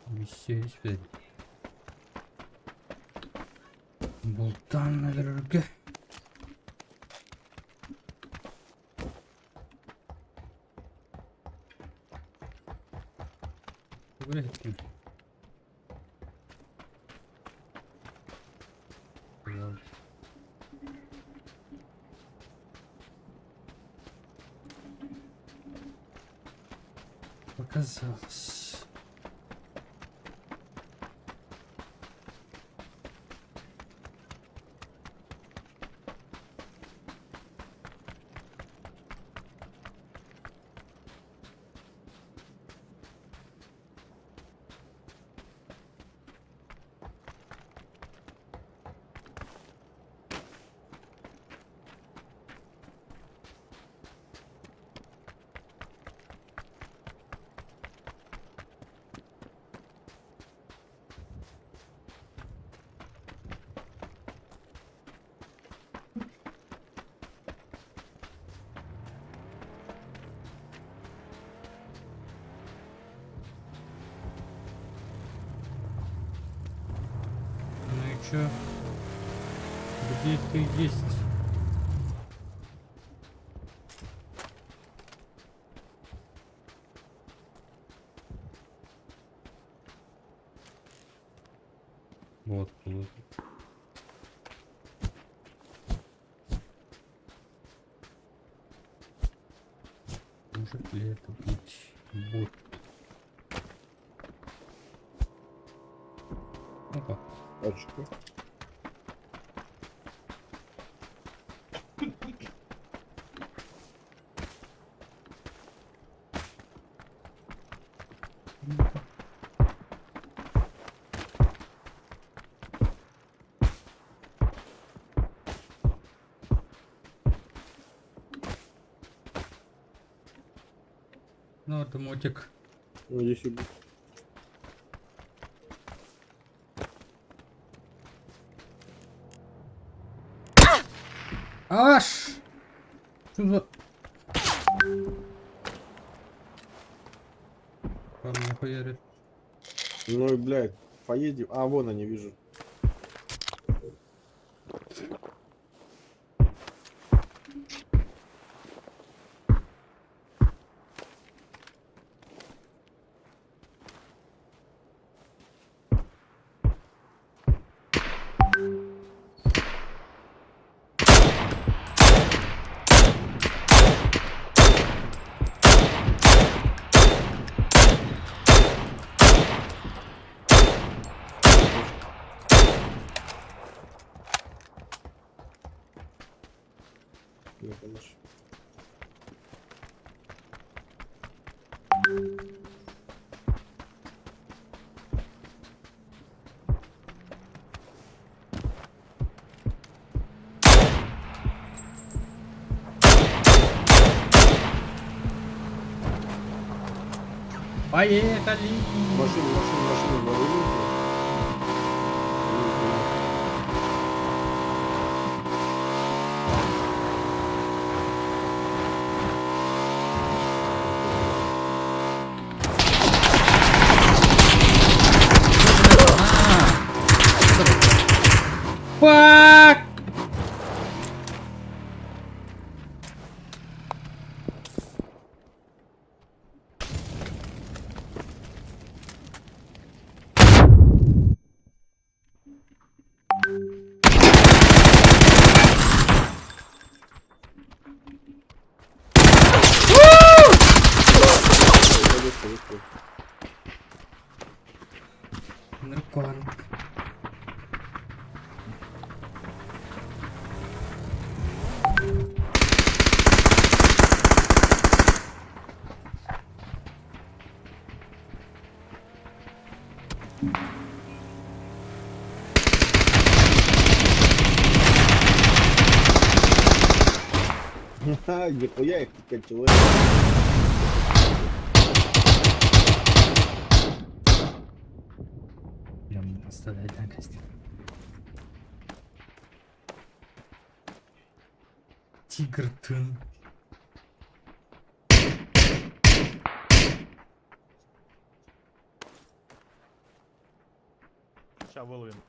Миссия Бултан өлөргө. Buraya gittim. Показалось. Ну и чё? Где ты есть? Вот, вот. Может ли это быть бот? Опа. Очко. Ну, это мотик. Ну, здесь и будет. Аж! Что за... По мне хуярит. Ну и, блядь, поедем. А, вон они, вижу. Там еще. Поехали! Машину, машину, машину, лови. Фак! Наркон. Ха, нихуя их 5 человек. Прям не подставлять на костер. Тигр тын. Сейчас выловим.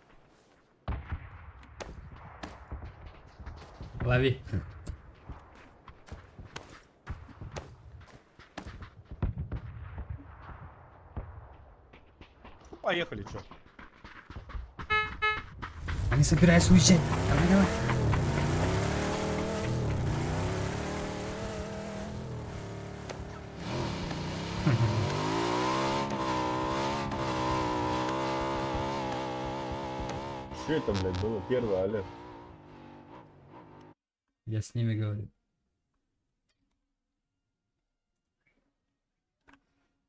Лови. Ну, поехали, чё. Они собираются уезжать. Давай, давай. Что это, блядь, было? Первый алерт. Я с ними говорю.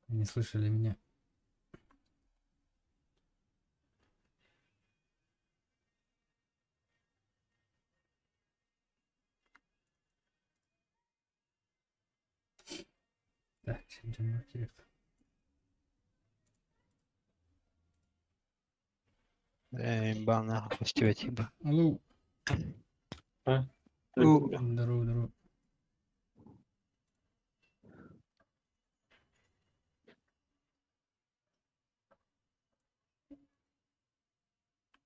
Они слышали меня. Так, чем же Имба нахуй типа. Алло. У. Здорово, здорово.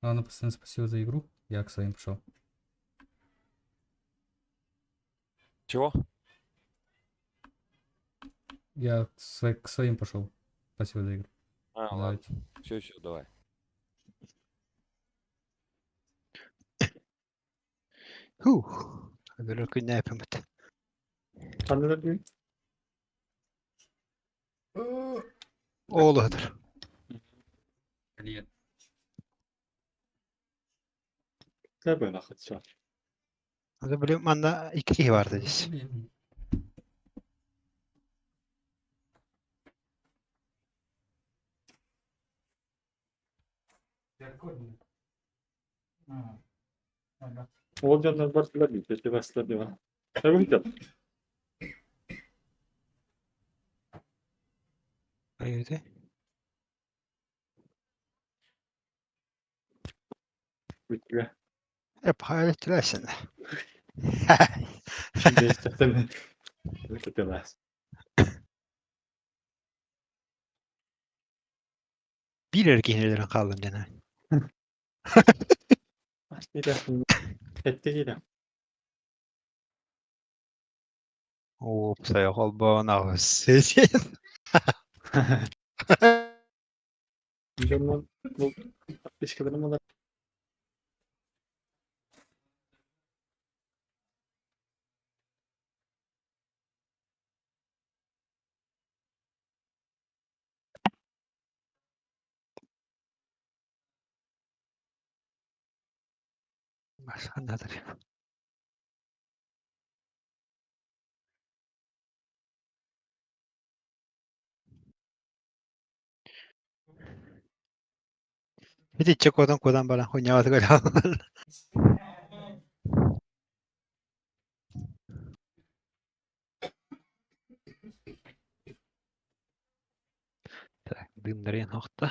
Ладно, пацаны, спасибо за игру. Я к своим пошел. Чего? Я к своим пошел. Спасибо за игру. А, ладно. Давайте. Все, все, давай. Хух. Беру күннәпемит. Оолуһутар. Привет. Аны билим манна икки киһи баар дис. Блин. Айды. Эп хайртыласың. Биир киһилэрин хааллым дэнэ. Уопсай холбоон аҕыс. Басқанадыр. Итиччэ куотан-куотан баран хуйньаҕытыгар Так, дымнарыйан охто.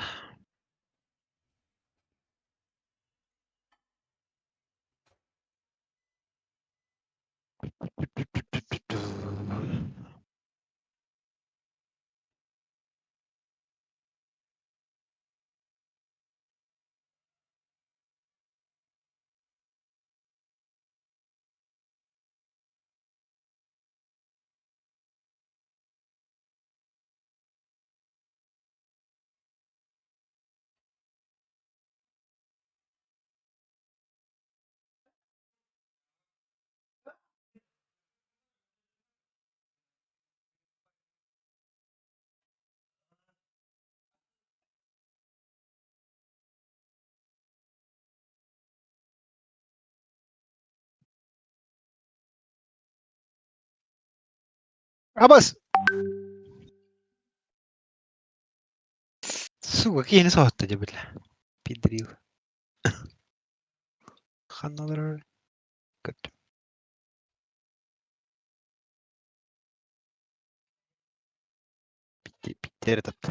Абас! Сука, киһини соһутта дьэ бile. Пидрил. Ханналар Көрдүм. Питтери тапты.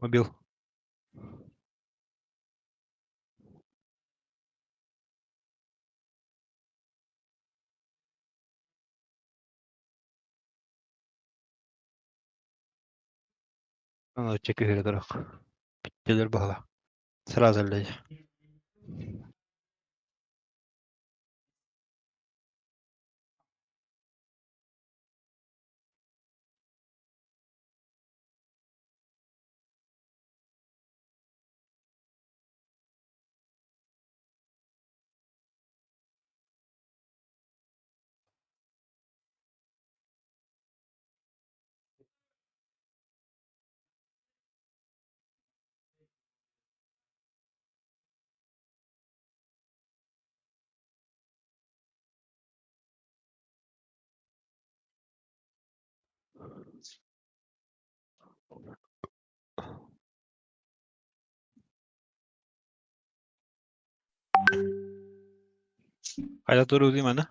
Убил. Аны чекүһүрэ турах. Питтелер баһала. Сразу эллэй. Хайда туруутуй манна?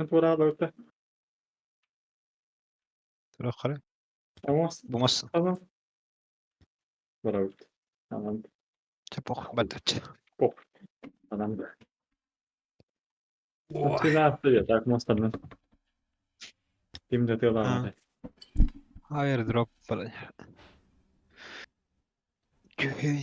Туораабыта. Туруоххара. Амос Бумас. Барабыт. Анан Чепох баттаччы. пох. Анан. Тыла так мостарнан. Ким да тыла. Airdrop баран. Күһүн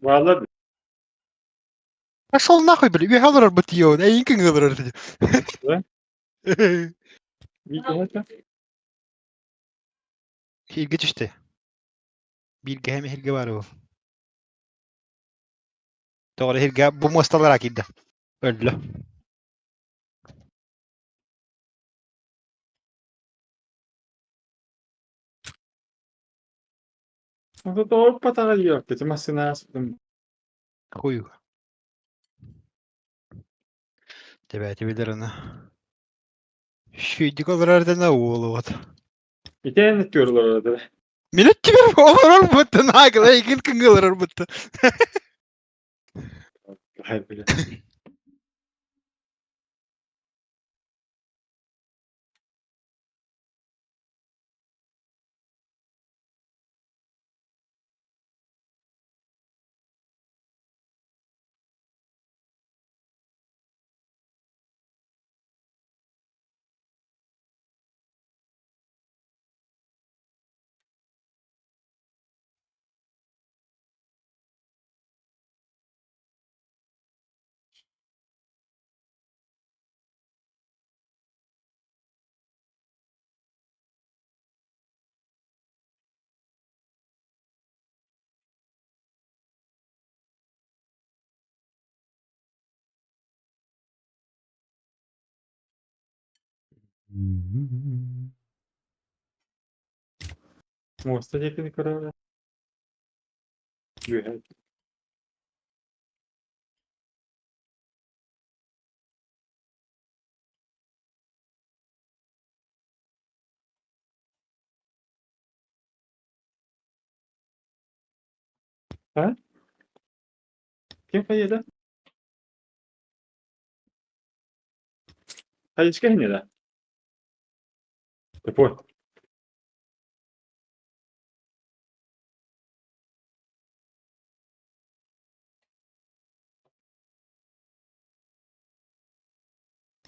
Валар Пошел нахуй, блин, үөһэ олорор бу тиийэбин, эйигин кыҥыы олорор Да? Вика. Иһиргэ түстэ. Бииргэ эһэм иһиргэ баар буол. Тоҕо эрэ иһиргэ бу муосталара киирдэ. Өллө. Тооппатаҕа диэбэппит массыына ааспытым. Хую. Тэбээти билэр аны. Шүйдүк олорор дэнэ уол оҕото. Итэн түөр олорор. Мин өттүбэр олорор буттун аакыла эйигин кыҥыы олорор буттун. Хай биле. Муоста диэкини көрөөрө. Үөһэ. А? Ким хайыда? Хайышка хинеда? Тупой.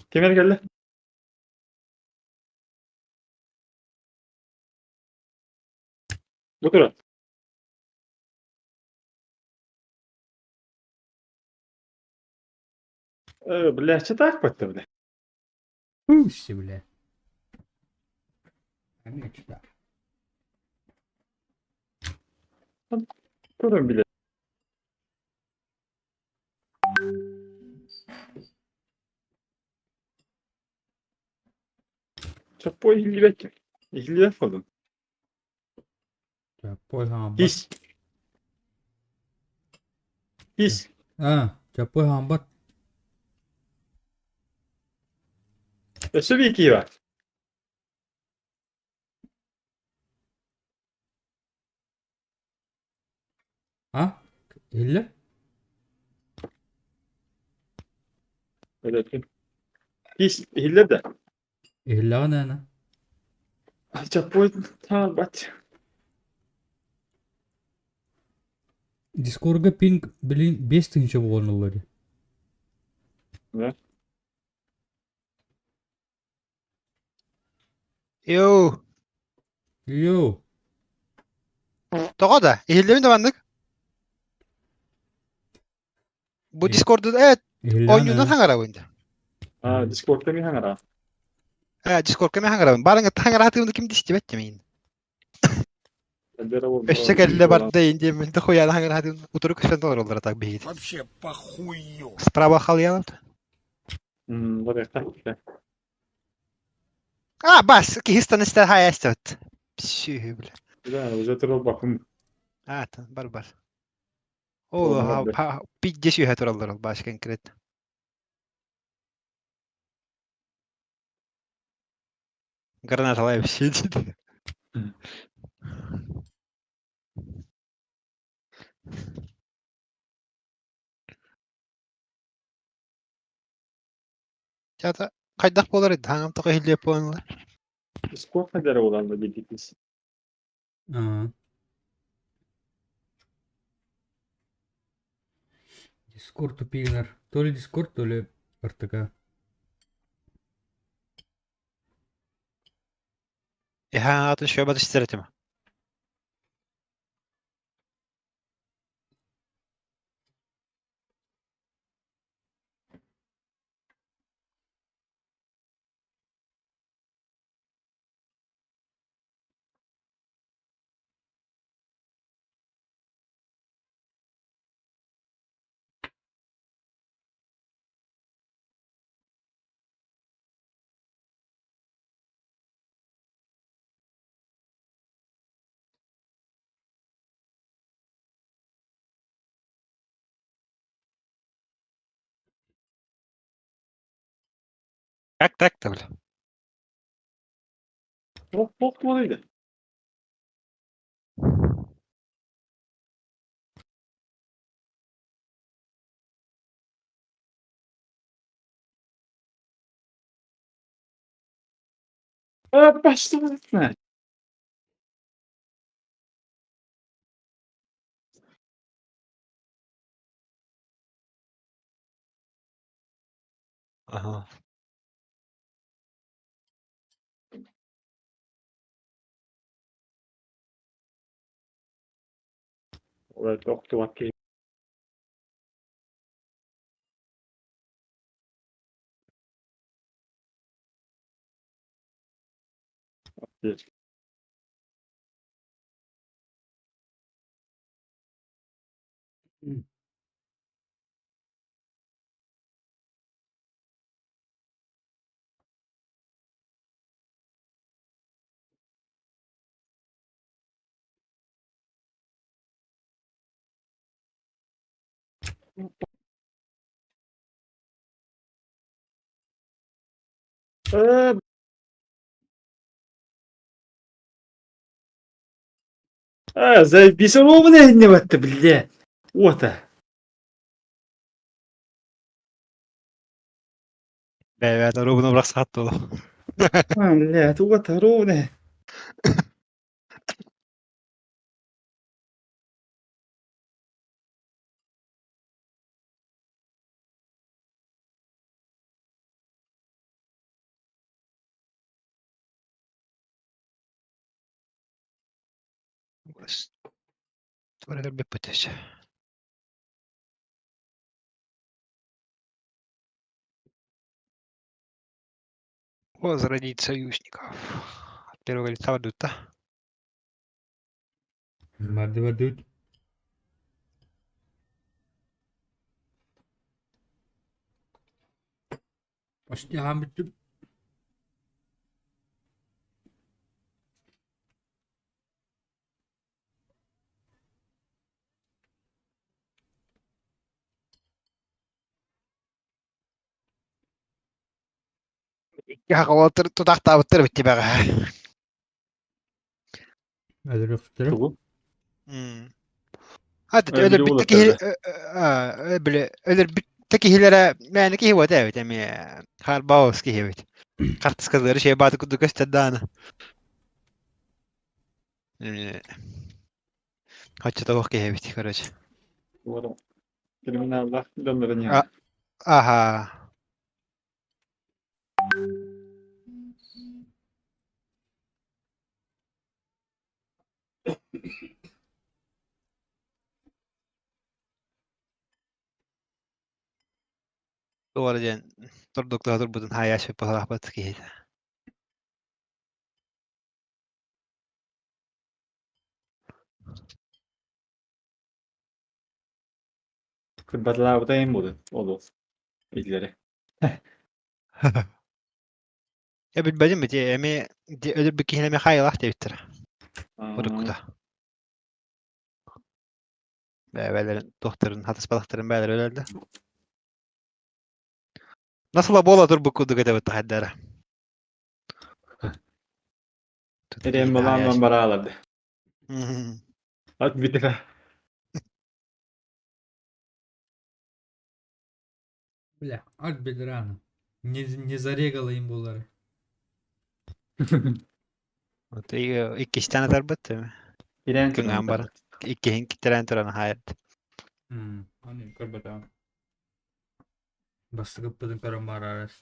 Ким келді? Бу тура. Бля, так батты, бля. Пусть, бля. А мечта. Көрөн биле. Чаппой иһиллибэт. Иһиллибэт буоллум. Чаппой хаамбат. Ис. Ис. А, чаппой хаамбат. Өссө биир киһи бар. А? Иһиллэр? Өлөттүм. Ис иһиллэр да. Иһиллэҕин ээнэ. Чаппой хаалбат. Дискорга пинг билин 5000 буолан ылла дии. Да. Йоу. Йоу. Тоҕо да? Иһиллэбин да маннык. Бу Дискорду Иһиллэҕин оонньуунан ээ. хаҥарабын да. А, Дискордта ми хаҥара. Дискордка мен хаҥарабын. Баран хаҥараатыгын ким да истибэт дэмин. Өссө кэллэ барда индиэммин да хуяна хаҥараатыгын утары көстөн толороллор так биһигит. Вообще похую. Справа халыйалар. Барыахта. А, бас, киһи истэр хайа истэбит. Псүһү бля. Да, уже турал бакым. А, бар бар. Ол пидде сүүһэ тураллар ол баш конкретно. Граната сидит. Чата хайдах буолар ид хаҥам тоҕо иһиллиэп буоланылар. Дискорд хайдара буолан да билбитис. А. Дискорд тупигнар. То ли Дискорд, то ли РТК. Эһэ атын шөбат истэр этим. Как так-то, бля? Бок бок буолуйда. А, башты. Ага. Олар тоқтуға кей. Э, А, заебись, ровно не в это, бля. Вот. Бэйбэт оруобуна бырахсаат буолуо. А, блядь, вот ровно. Туора көрбүппүт өссө. Возродить союзников. От первого лица ведут, да? Барды бардыбыт. Почти аһаан бүттүм. Икки хахалаттар тутахтаабыттар эбит тибэҕэ. Өлөрүөхтэрэ. Тугу? Ат Өлөрүү өлөрбүттэ киһи уолаттар били өлөрбүттэ киһилэрэ мээнэ киһи буота эбит эмиэ Харбаус киһи эбит. Хартыскалары шей бааты курдук көстөр дааны. Оччотоох киһи эбит, короче. Вот. Криминаллаах дьоннорун А, аха. Туора диэн тордуктаһа турбутун хаайаашпыт баһылаахпыт киһитэ. Кырбатылаабыта эм буолу олус илери. Я билбэтим ити эми өлөрбүт киһини эмиэ хаайылаах диэбиттэрэ. Уруккута. Бэйэлэрин туохтарын хатыспатахтарын бэйэлэрэ өлөрдө. Насыла буола турбут курдук этэбит тахайдара. Эрэм балаан барааларды. Ат битера. Бля, ат бедрана. Не, не зарегала им булары. Вот иккистээн атарбыт. Ирэн Күҥҥэ бар. Иккиһин киттерэн туран хаайард. Аны көрбөтөм. Бастыгыппытын көрөн барарыс.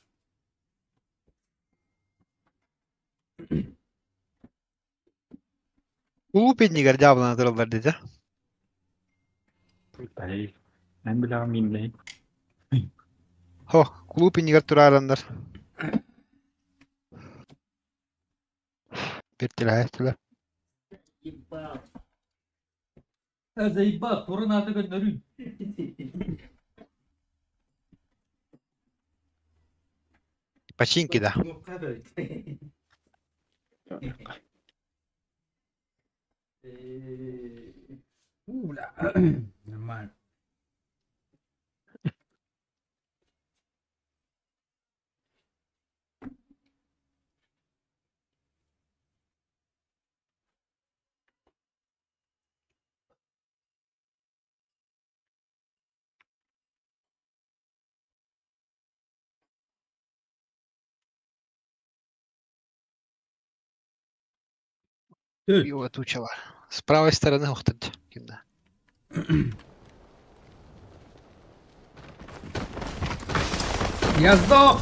Улуу пеннигэр дьаабылана тураллар дии Ай, мен билэҕим мииннэй. Хо, кулууп иннигэр тураараннар. Биртилэһэстилэр. Заебал, турun аты көннөрүн. Починки да. У, бля. Нормально. Тут. Его тучала. С правой стороны ухтырд. Кимда. Я сдох!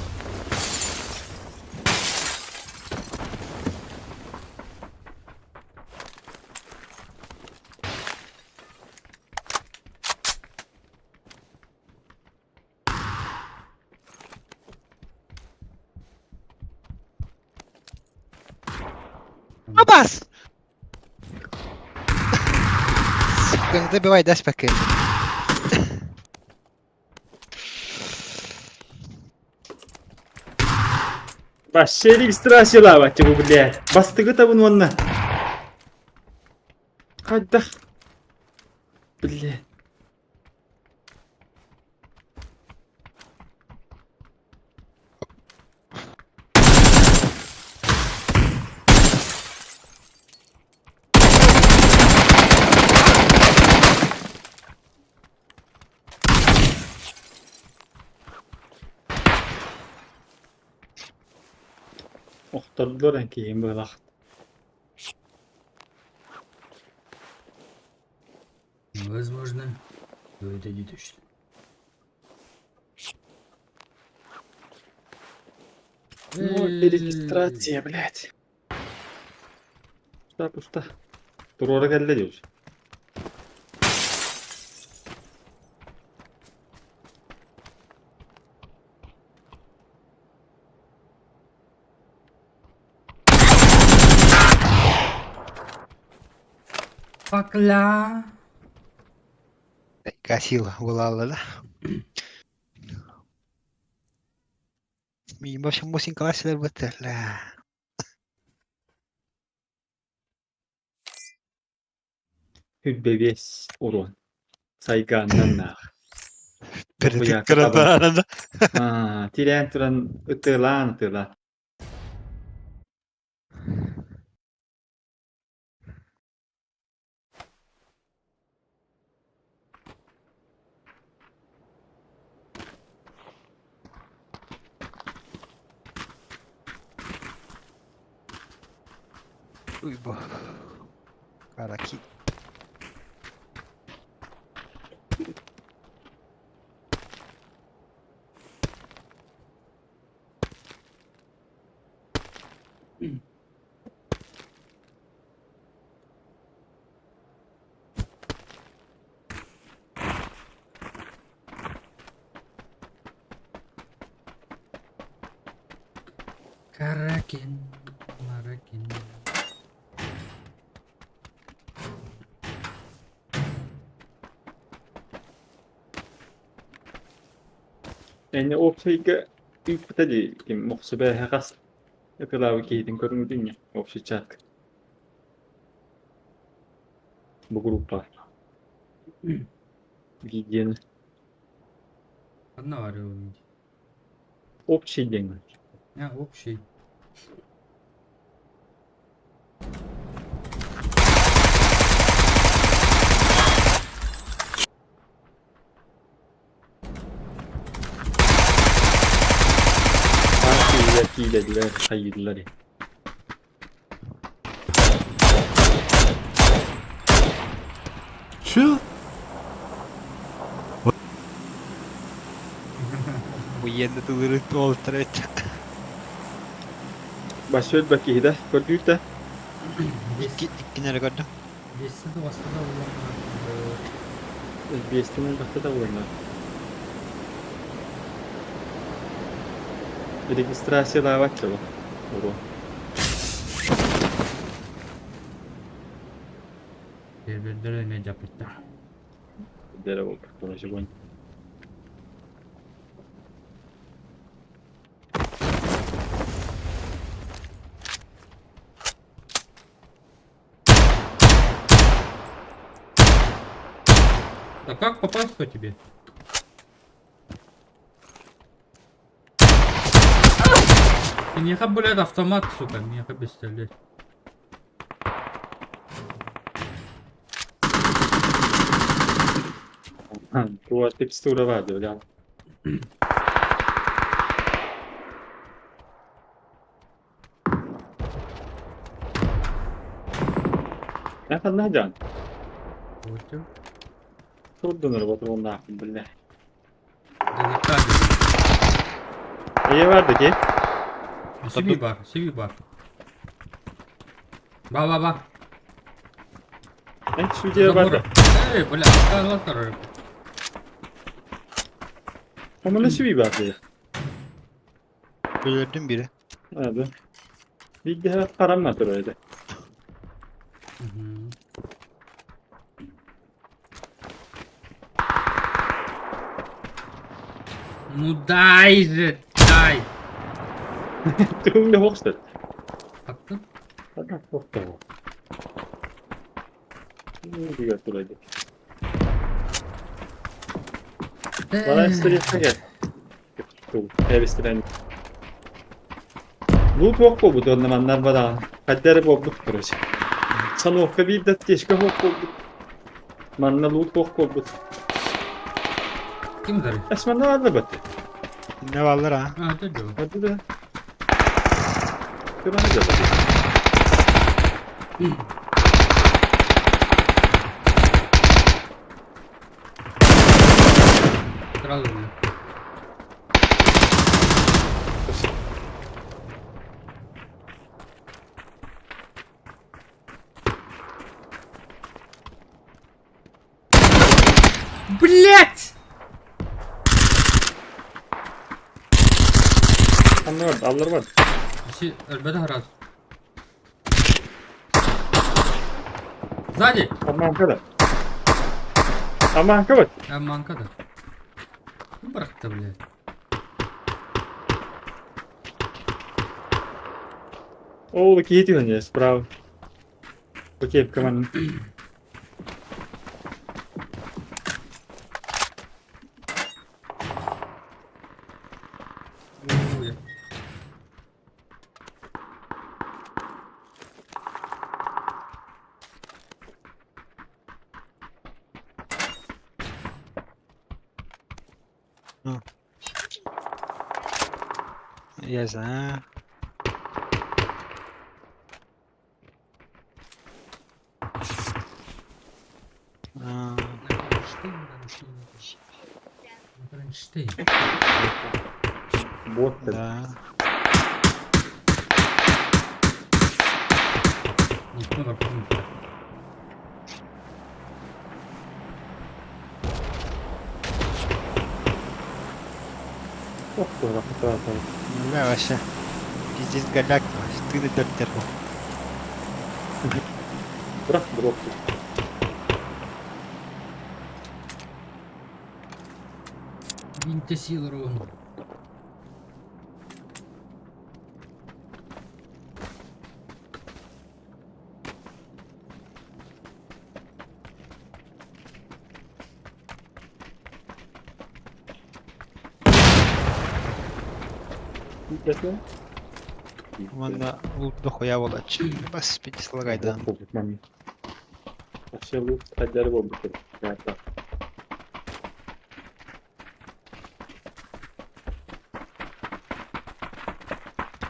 Абас! Сука, не добивай, дай спокойно. Вообще регистрациялаабат бу блядь. Бастыгы табын уонна. Хайдах. Блядь. Охтордулар эн киһим быһылаах. Возможно, но это не точно. Ну, регистрация, блядь. Пуста, пуста. Туруора кэллэ диир. Пакля. Гасила буолаалла да. Миин вообще мусинкалар силэр бытыла. Үрбэбиэс уруон. Сайгааннан наах. Перед кыратаанада. Аа, тирээн туран ытыалаан ытыалаан. Уй бу. Караки. Каракин, Маракин. Эн уопсайга ыыппыта дии ким мохсубэһэ хас ытылаабы киһитин көрүҥүтүн общий чат бу группа гигиена Одна увидеть. Общий диэн. А, общий. Партия киилэллэр, хайыыллар. Че? Уенна тылыры туолтар эт. Басөт киһитэ көрдүүр да Икки иккини эрэ көрдүм. Биэстэ да баста да улахан. Биэстэн элбэхтэ да буланнар. Регистрациялаабат дьоло. Уруо. Сервердер эмиэ дьаппыттар. Дere oldu. Короче, Да как попасть-то тебе? Ты не блядь, автомат, сука, меня пистолет. Туа текстура var diyor. Я ханна Вот. Турдунар ботугуннаах биллэ. Да Эйэ барды ки. Сиви бар, сиви бар. Ба-ба-ба. Эн сүдэ барды. Эй, бля, латар. Омана сүүй барды. Өлөрдүм бири. Hadi. Bir qaramma öyle. Ну дай же, дай. Түгүңдө хокстар. Аттın. Хата хокта. Диге турайды. Бара истерия гел. Эбистирен. Лут хок бу доннаманнар бара. Каддер болдук короче. Сановка бир да тешке хок болдук. Манна лут хок болдук. Ким дарит? Эсманна бар бат. Не баллар а. А, это дело. Hadi да. Кыбаны дьэ Сразу же. Блять! Ханна бар, аллар бар. Все, ребята, раз. Сзади! Аманка да. Аманка бар. Аманка да. Бырахта, блядь. Ол киһи түһэн справа. Окей, команда. Ой. Я знаю. А, Кронштейн, Кронштейн. Бот. да. Никто на пункте. Ох, рахата. Бля, вообще. Пиздец голяк, ты на терпел. Брах дроп. Винте сила ровно. Честно? Манна лут дохуя волочь. Господи, слагай, да. Вообще лут хадяр бобы.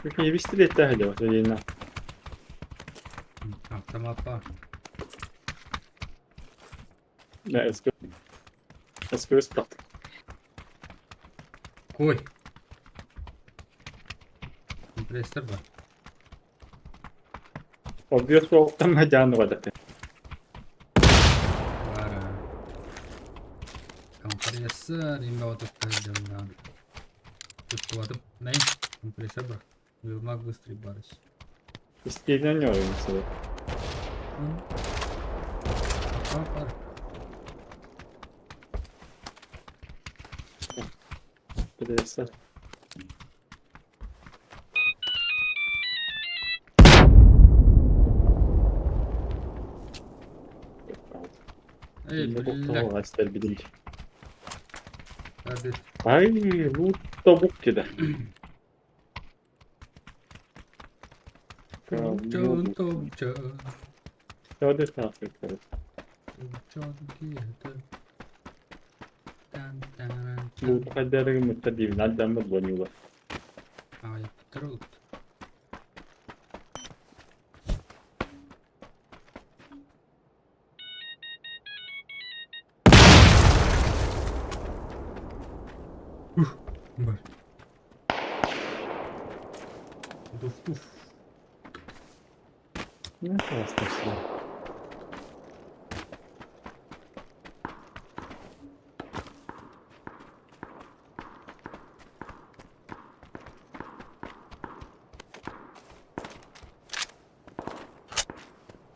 Какие пистолет тахли вот на. Автомат. Да, эско. Эско спрат. Кой. Компрессор бар. Объект оқтан хадян вадаты. Бар. Компрессор. Имба вот это Тут Най. Компрессор бар. Маг быстрый барыс. Истинно не ойнсы. Бар. Компрессор. Эй, бля. Астер бидинг. Обед. Ай, лут тобук кеде. Томчон, томчон. Hadi Томчон, где-то. Тан-тан-тан. Лут хадяры муттадив, надо мы. А, я труд. Ух, бар. Туф-туф. Ну, классно все.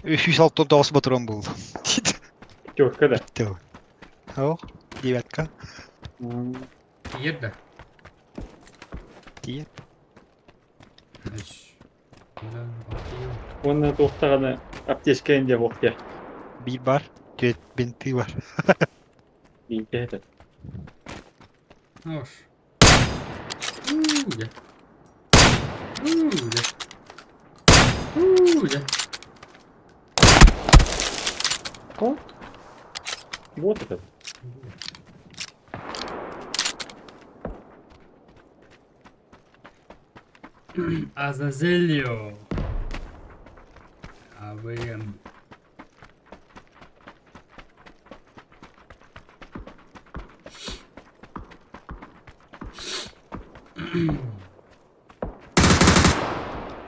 Үш алты тоғыз патрон был. Пятерка, да? О, девятка. Ерді. Тиет. Үш. Бля, алтыйы. Оны тоқтағаны аптечка инде боқты. Bir бар. Төрт бинты бар. Бинте это. Ош. Уя. Уя. Уя. Вот этот. Азазелио. АВМ.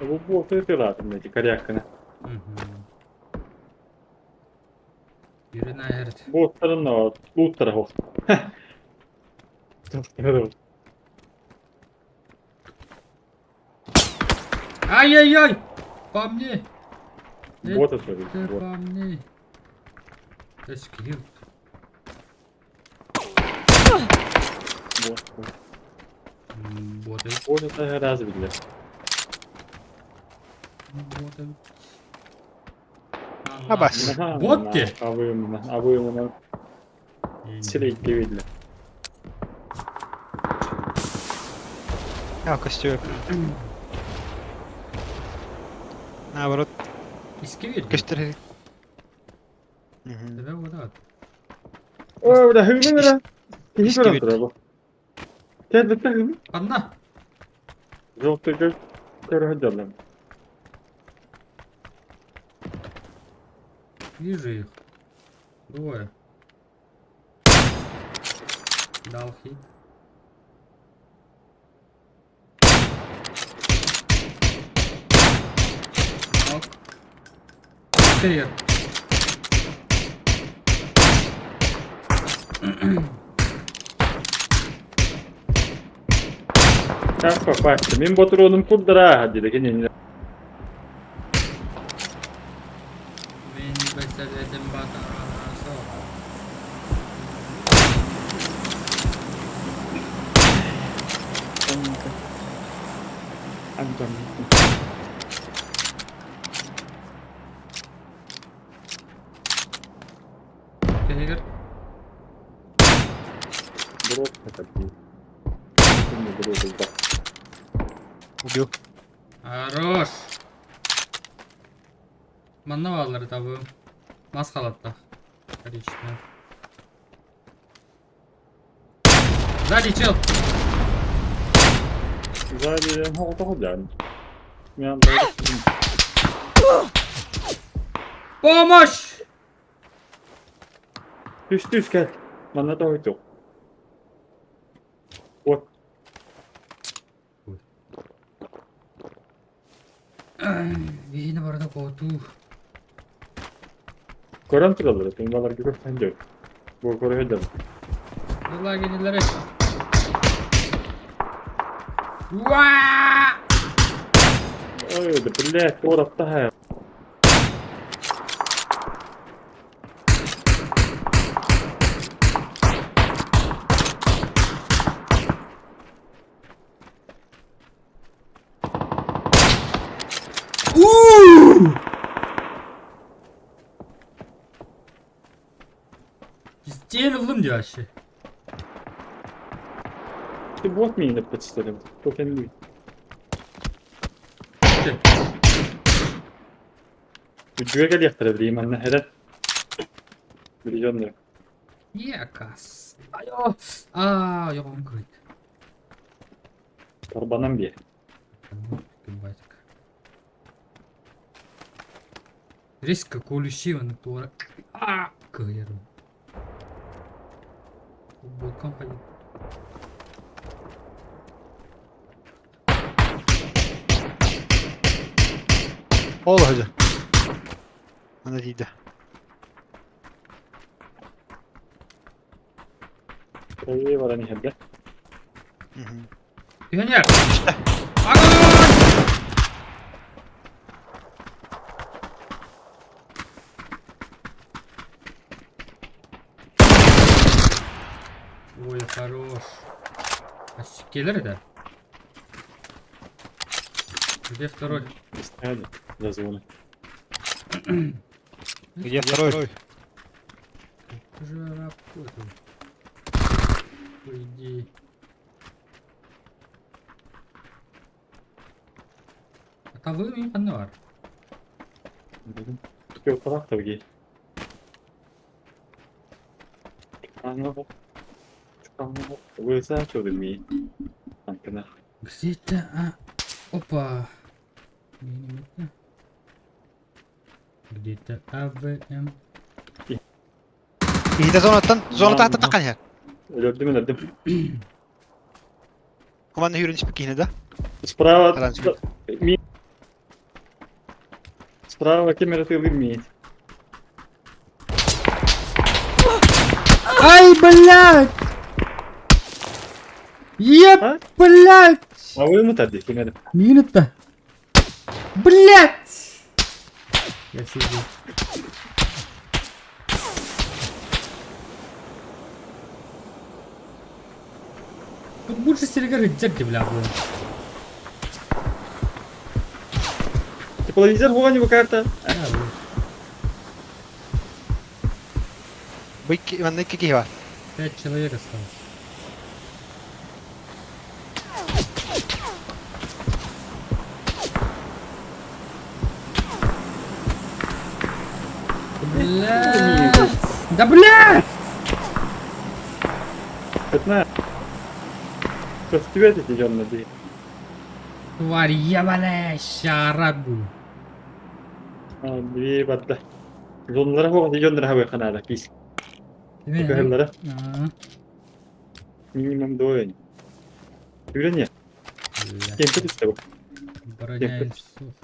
Бу буолта тылаатым эти корякканы. Ирина Эрт. Буоттарын лууттара хоқ. Ай-яй-яй! По мне! Вот это Ты по мне! Эскил. Вот. Боты. Вот это раз видели. Боты. Абас. Вот те. Абыйымна, абыйымна. Силейки видели. А, костер. Наоборот, Искивер. костер. Мгм. Тебя вот так. Ой, бля, хыгмын Искивер. Одна. Желтый как көрөдөлөм. Вижу их. Двое. Дал хит. Нок. Тыр. Как попасть? Мин ботуруунум курдара диде кенен. Мин бәсәләдем батырана Антон. Кәһегер. Брод это Убил. Хорош. Манна баллары табы. Мас халатта. Отлично. Сзади чел. Сзади хоғдан. Мен Помощь! Түс түс кел. Манна тойту. Вот. Вейні барда коту. Көрөн туралар, мен балар көрсөн жок. Бу көрөдөн. Юла генилere. Уа! Ой, да блядь, орапта. Стен ылым диye Ты бот меня подставил. Только не. Үдүгө келиэхтэрэ билим анна хэрэ. Билион Якас. Айо. А, йоғым күйт. Тарбанан бие. Резко колющий тура. А, кыйырым. Боком ходит. Ол hadi. Ана дейді. Ой, баран иһэргэ. Мгм. Пионер! Огонь! Ой, хорош. А келер это? Где второй? Истали за зоны. Где второй? Как же работал? По идее. А там вы мне поднавар. Кеопарак тавги. Чуканго. Выса чудыми. Анкана. Где-то, а? Опа! Минометка. Где-то АВМ. Киһитэ зонаттан, зона таһыттан таххан иһэр. Өлөрдүм, өлөрдүм. Команда үүрэн испит киһини да? Справа... Таран сүгүт. Ми... Справа кем эрэ тыалыыр миит. Ай, блядь! Еп, А? блядь! Абыймы тарды ким эрэ. Минута. Блядь! Я сижу. Тут больше серега дядь, бля, был. Тепловизор буолан бу карта. Да, вот. Бу икки, манна икки киһи бар. Пять человек осталось. Блядь! Да блядь! Пятна. Көстүбэт ити дьонно дии. Тварь ебаная, ща орать буду. Бии барда. Зоннара хуох дьоннора хабы ханаада кис. Көһөллөрө А, минимум двое. Үрэн я. бля. Кемпе түстэ бу. Броня из сов.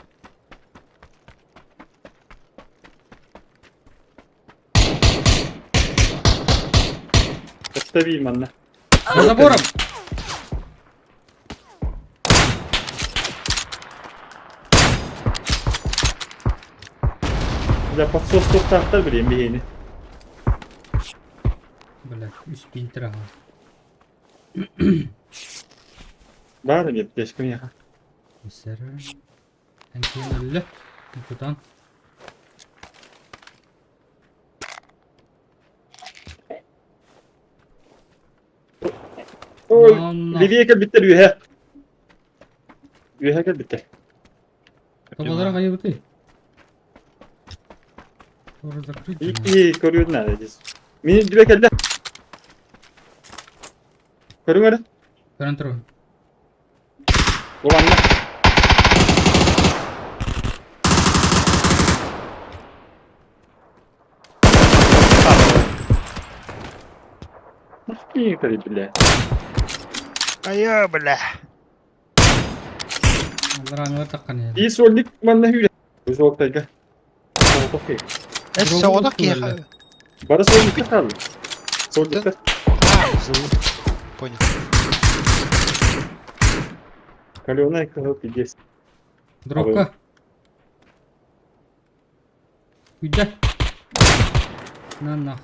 Көстө манна. За забором! Дьэ подсос туохтаахтар билиэн биһиэни. Бля, үс пинтер аҕа. Баар эмиэ аптечка миэхэ. Сэр. Эн өллө. Кутан. Ой, Онно. левее кэлбиттэр үөһэ. Үөһэ кэлбиттэр. Тобалара хайыбыты. Тоже закрыть. Икки көрүөн наада дис. Мин дүбэ кэллэ. Көрүҥ эрэ. Көрөн турun. Уланна. Нахуй бля. Айа, бля. Аллараныгар таххан иһэр. И сольник манна хүрэ. Жолтайга. Соҕотох киһи. Эс соҕотох киһи. Бары сольникка хаалла. Сольникка. А, зовут. Понял. Каленая кыһыл пиздец. Дропка. Уйда. На нах.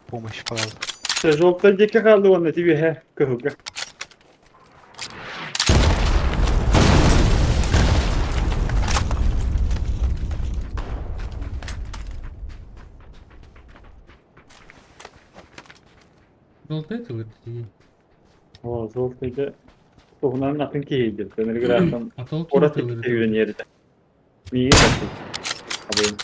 Помощь палал. Желтай диэки хаалла уонна тибиэһэ кыһылга. Желтый тылыр дии. О, желтайга туһунан атын киһи Төнөргүрээхтэн А толкин куорат тылыр. үөрэниэритэ. Миигин таттый. Абыйым.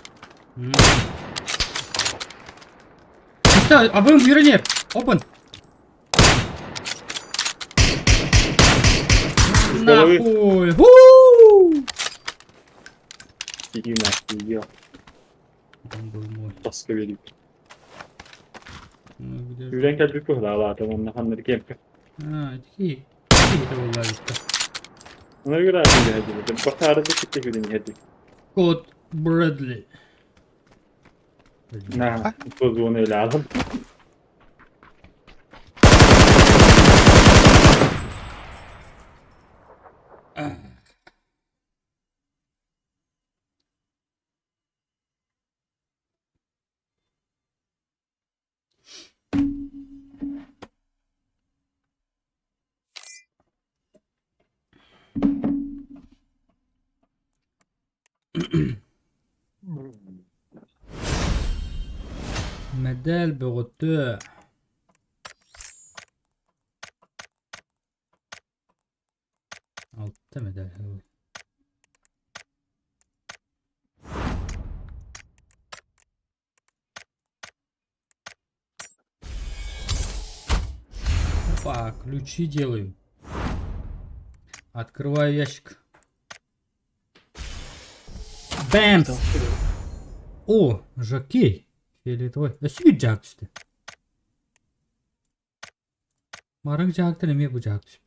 Что, а вы юренер? Опен. Из головы. Нахуй. Ху! Иди нахуй, её. Он был мой. Тоска берип. Ну, где же? Үрэн кэлбит быһылаалаата уонна ханнар кемпе. А, такие. Такие это была ведь. Өнөргүрээхтэн үһэдибит. Бахаары китте үөрэниэрдик. Кот Брэдли. На, позвону өлөалым. Мэдээл бөҕөтө. Алта мэдээл. Опа, ключи делаю. Открываю ящик. Бэмс! О, жокей. Фиолетовый. Өссө биир дьаак түстэ. Марык дьаактан эмиэ бу дьаак түспүт.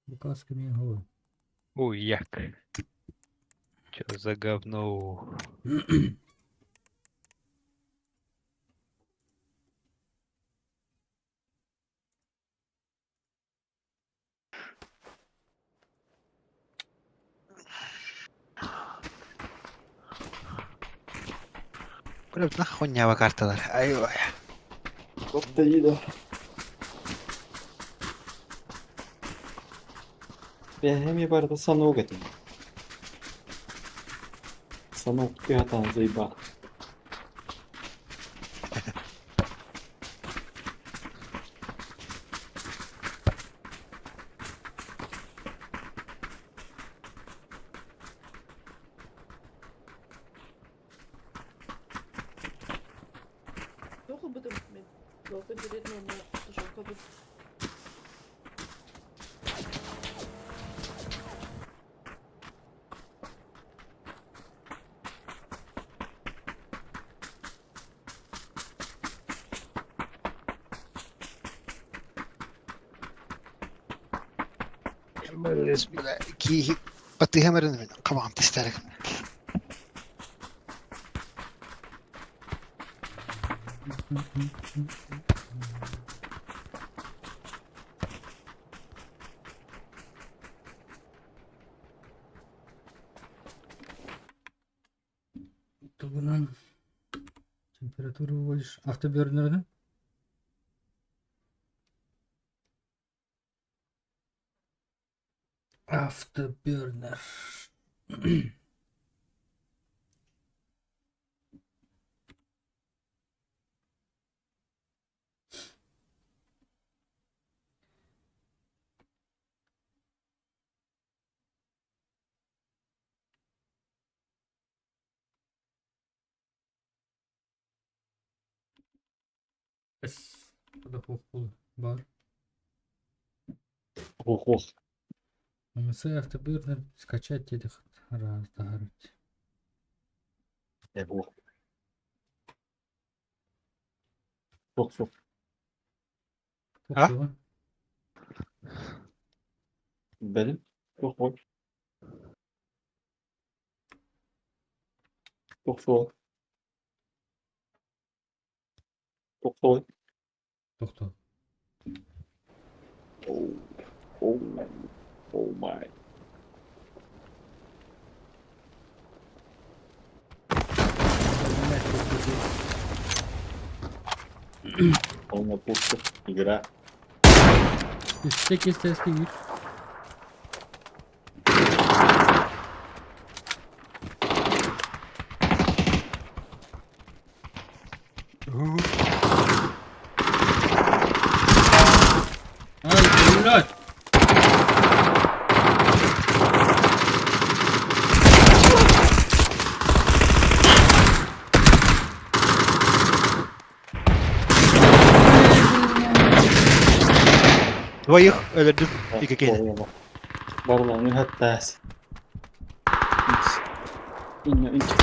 Бу каска эмиэ оһоло. Уяк. Чё за говно? Бля, нахуй карталар. Ай, ой. Kopta Бэһэми барыта санок этим. Санок тыатан заебал. Бля, киһи батыһа мэрин қабағым тестәрік. Тугунан температуру выводишь. Автобернер, да? Автобернер. С. Бар. Ох, ох. МС автобернер скачать этих раз таһарыт. Ох. Ох, ох. А? Benim. Ох, ох. Ох, ох. Ох, ох. Тохто. Oh, oh, oh my. Полная пушка. Игра. Үстэ кестески үт. Ай, блядь! Двоих өлөрдүм. Iki киһи. Барланы хаттас. Инна инчик.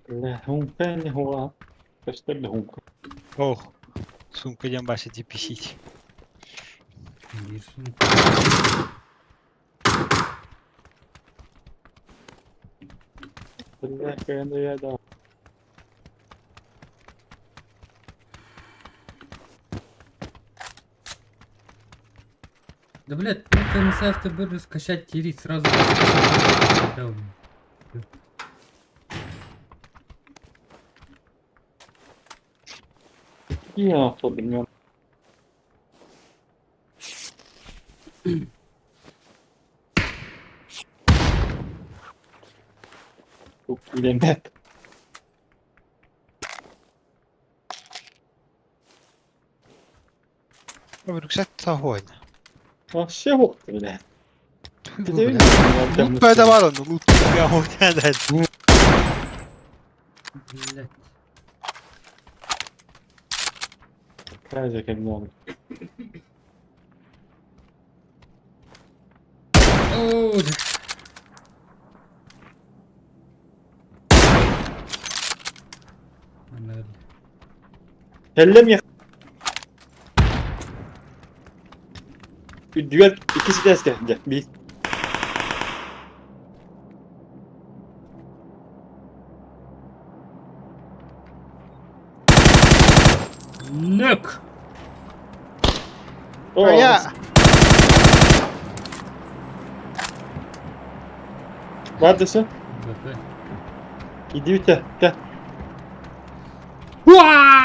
Бля, хумка не хуа. Каштель хумка. Ох. Сумка дем баша писить. Биир сумка. Бля, кэнэ я да. Да блядь, просто на автобиржу скачать тирить сразу. Я то bilmiyorum. Çok iyilemde. Рюкзак огонь. Вообще вот, бля. Тьфу, Ты бля. видишь, Лут продавал он, лут. Я вот это. Блядь. Kaçacak emin olun. О, да. Она, Hellem ya. Düel ikisi de eski. Bir. Нөк! Oo, Я. Neredesin? БП. Gidiyor gel. Gel. Уа!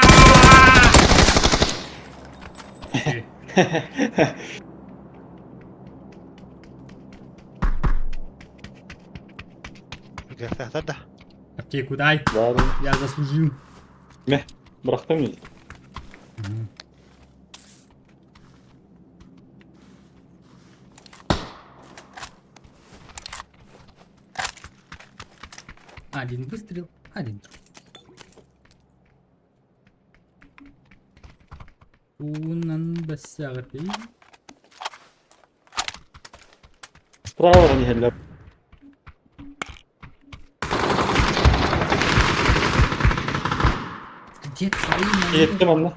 Рюкзак да. Аптеку дай, Var. я заслужил. Bıraktım mı? Мгм. Один выстрел, один труп. Унан бассагаты. Справа не hellem. Где твои мои? Yettim anla.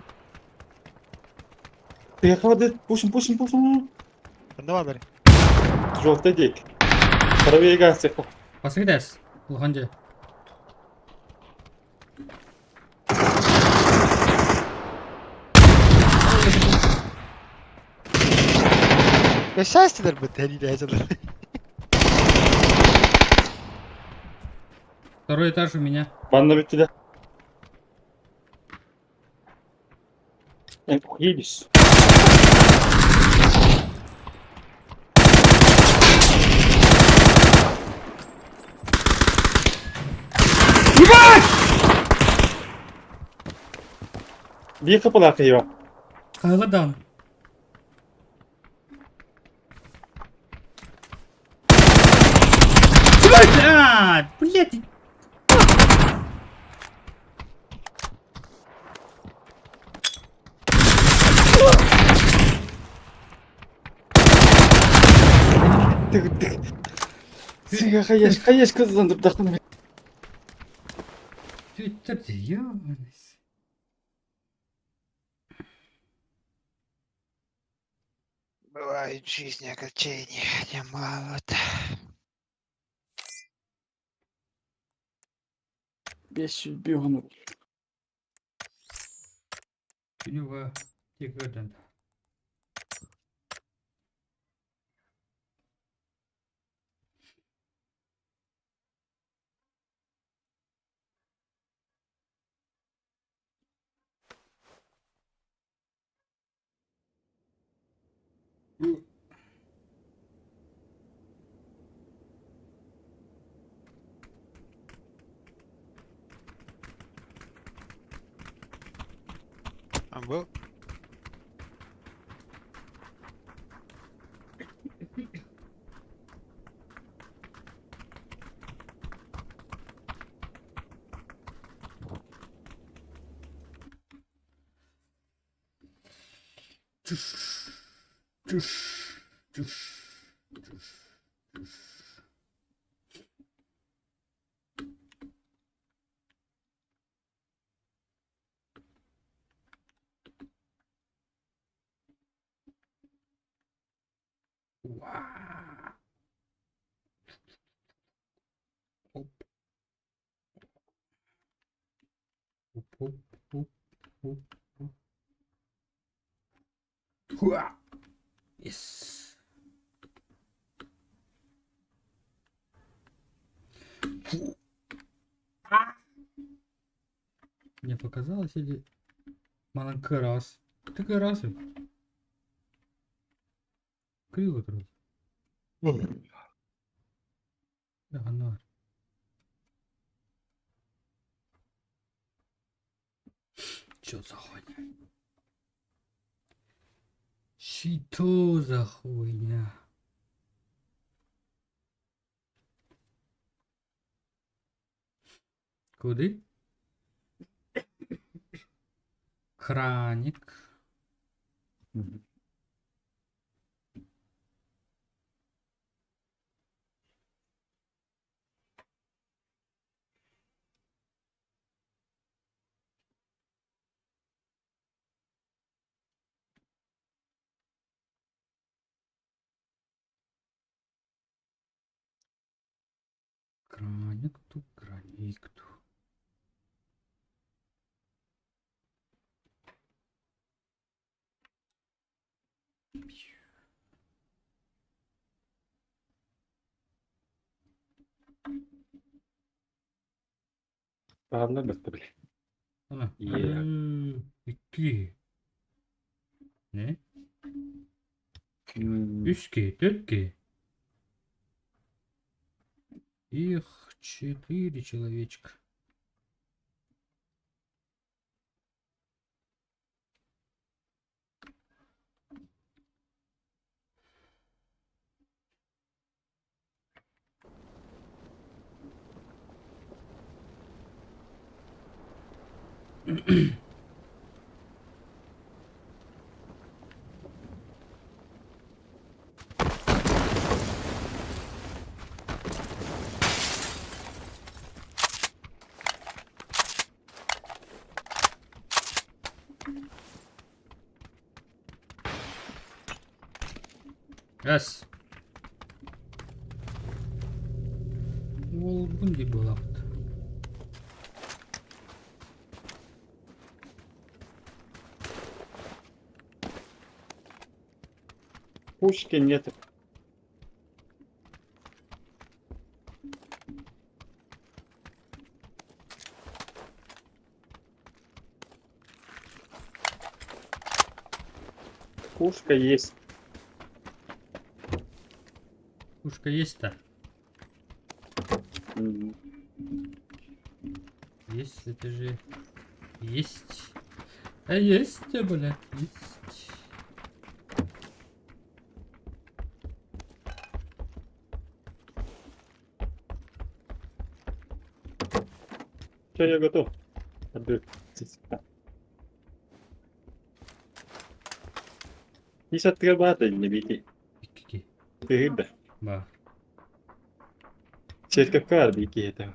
Yakaladı. Boşun boşun boşun. Давай, Жолта дейік. Правее газ Посредес, Луханде. Я счастье даже будет, я не знаю. Второй этаж у меня. Bende bitti de. Охуелись. Bir kapı arkaya bak. Хагадан. Блядь, блядь. Tık tık. Сига хаеш, хаеш kızlandım takım. Ты, ты, ёбаный. Бывает в жизни огорчения, немало. 500 bir onu. Юва, тигрден. Он был? Чуш, чуш, чуш, чуш, чуш. Уа. Оп. Оп, оп, оп, оп, оп. Хуа. Yes. Мне показалось или... Манан кырас. Ты кырас. Криво трус. Ага, Чё за хуйня? Что за хуйня? Куды? Краник. Краник ту, краник ту. Бааллар бэттэ били. Ана. Е. Икки. Не? М, Үс киһи, төрт киһи. Их четыре человечка. Раз. Уолбун дии буолаҕыт. Пушки нет. Пушка есть. Пушка есть-то? М, Есть, это же... Есть. А есть, блядь, есть. Все, я готов. Отбил. 53 бата не бити. Икки. Ты да. Ба. Церковкар бики это.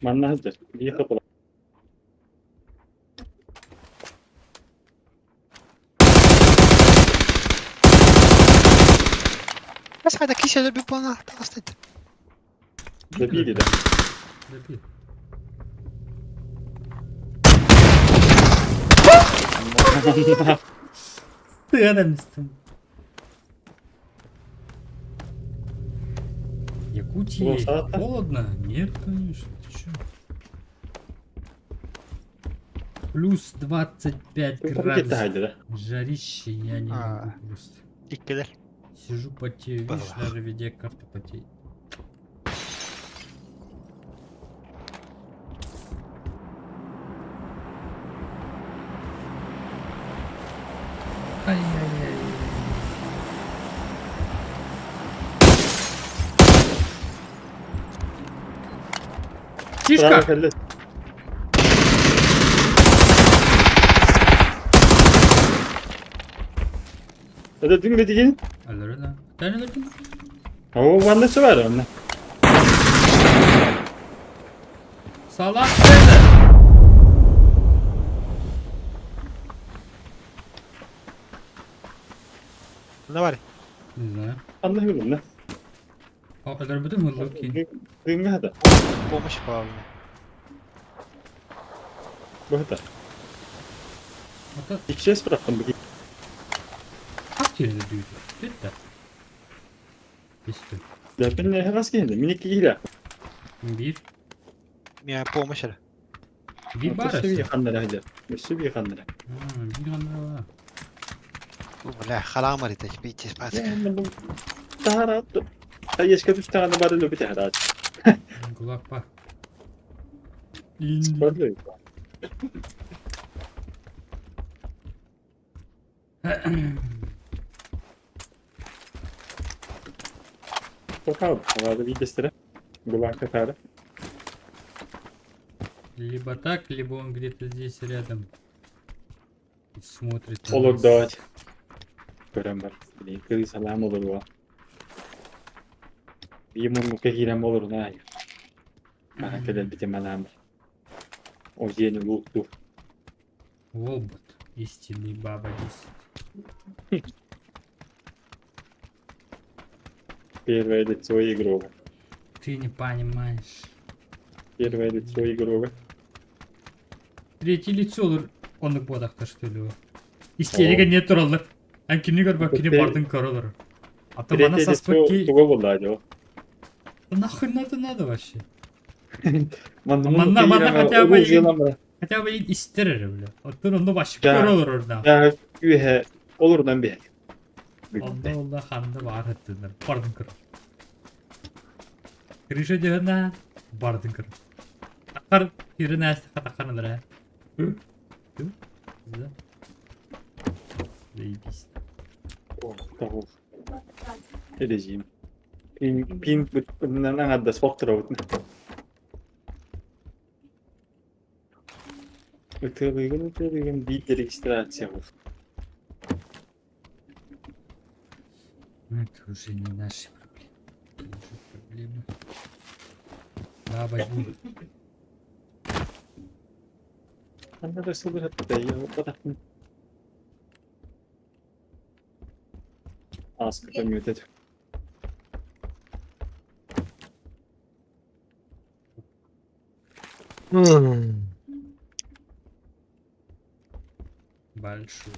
Манна сылдьар. Биир топол. Бас хайда кисе өлбүт буолан таҕыста этэ. Добили, да. Добил. Рядом с Якутии Волосата? холодно? Нет, конечно. Ты чё? Плюс 25 Ракета градусов. хайда, да? Жарище я не А. могу просто. Иккилэр. Сижу потею, видишь, Балах. даже видеокарта потеет. Ай-яй-яй. Справа Тишка! кэллэ. Это дың бетигин? Алло, да. О, манна бар онна. Салат это! Онно бар. Не знаю. Анна хүлүннэ. О, өлөрбүтүм ыллык кин. Дыңга да. Помощь павловна. Быһыта. Ото Иксес бырахтым бу. Хас киһини дүүтү? Бүттэ. Истим. Ләпин хас киһини? Мин икки киһилээх. Биир. Миа помощь эрэ. Биир баар Өссө биир өссө. ханна эрэ сылдьар. Өссө биир ханна эрэ. Биир ханна эрэ баар. Бля, хараам арыта, пиздец, пацка. Таһара Таешка түстэҕинэ бары лөбүт эһэраат. Гулаппа. Бары Тоқал, алады видестері. Гулак татары. Либо так, либо он где-то здесь рядом. Смотрит на Olur нас. давать. Көрөн бар. Кырыысалаам олоруо. Биир муннукка киирэн олоруна аайы. Мана кэлэрбитин манаан бар. Ол дьиэни лууктуур. Волбот. Истинный баба 10. Первое лицо игрок. Ты не понимаешь. Первое лицо игрок. Третье лицо olur. Оннук буолахта что ли? Истерика не тураллар. Ан кини көрбөк кини бардын көрөлөр. А то мана Третье лицо саспыт туга буолла дьо. Нахуй надо надо вообще? Манна Манна манна хотя бы Хотя хотя бы истер эрэ бля. Оттон онно башып Да. көрөлөр орда. бы. Үһэ олорунан биһэ. Онда онда ханда бар хаттынар. Бардын көр. Крыша дегенә бардын көр. Такар киренә такарнадыр. Да. Заебись. Режим. Пин пин бүтүннэн аҥардас бохторобут. Ытыалыгын ытыалыгын биир да регистрация буолла. Ну, это уже не наши проблемы. Это уже проблемы. Да, возьму. Ханна да сылдьар батахпын. Ааспыта мүөтэ. Большой.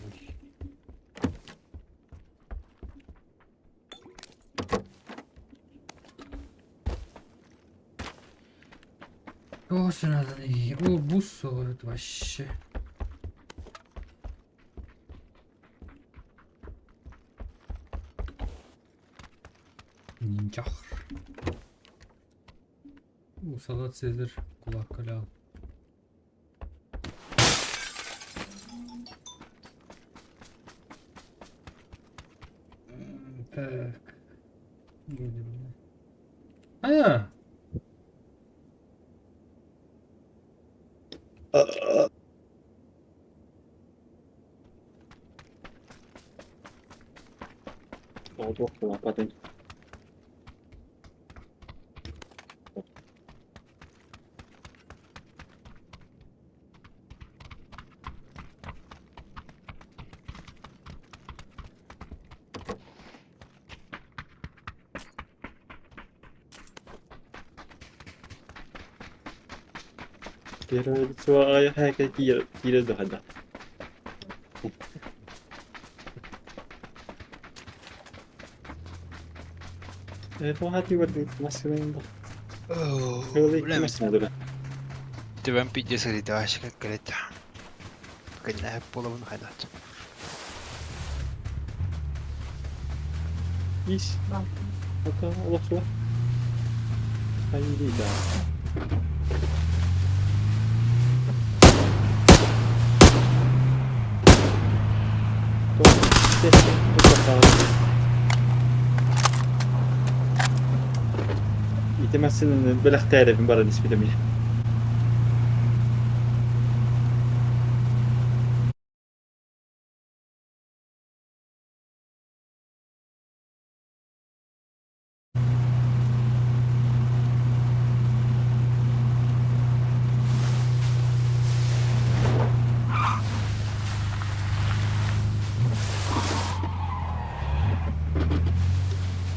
О, надо. О, бус это вообще. Ниндзяхр. У, салат Цезарь, кулак калял. Так. А! Тоҕо лапатын. Первое лицо аҕыйах киирэ киирэ да Бля, Түбән пиздец говорит, вообще как говорит. Кэннэ буолабын хайдат. Ис. Ата олохсула. Хайди да. Итемәсин бэлэхтээребин баран испитем.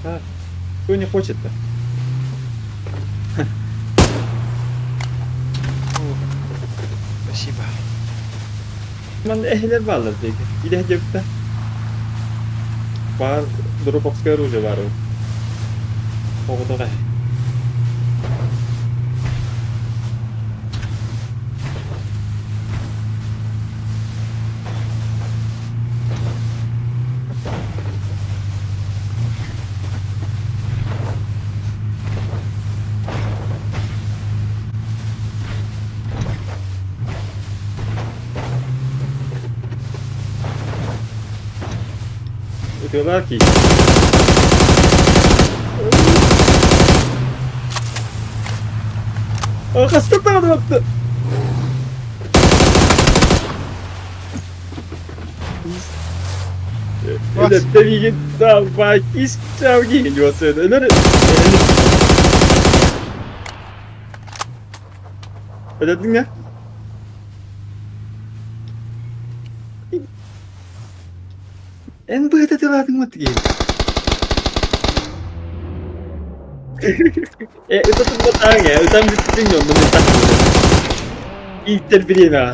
А, кто не хочет-то? Спасибо. Манна эһэлэр бааллар диэки. Идэһэ диэбиттэ. Баар Дроповское оружие баар ол. Оҕотох эһэ. Ытыалаах киһи. Хаста даҕаны бапты. Өлөттө давай ис чавги Өлөр Өлөрдүҥ ээ? Эн быһыта тылаатыҥ мат киһи. Э, ыта турбатааҥ ээ, ытан бүттүҥ онно мин тахсыбытым. Ииттэр бириэмэҕэ.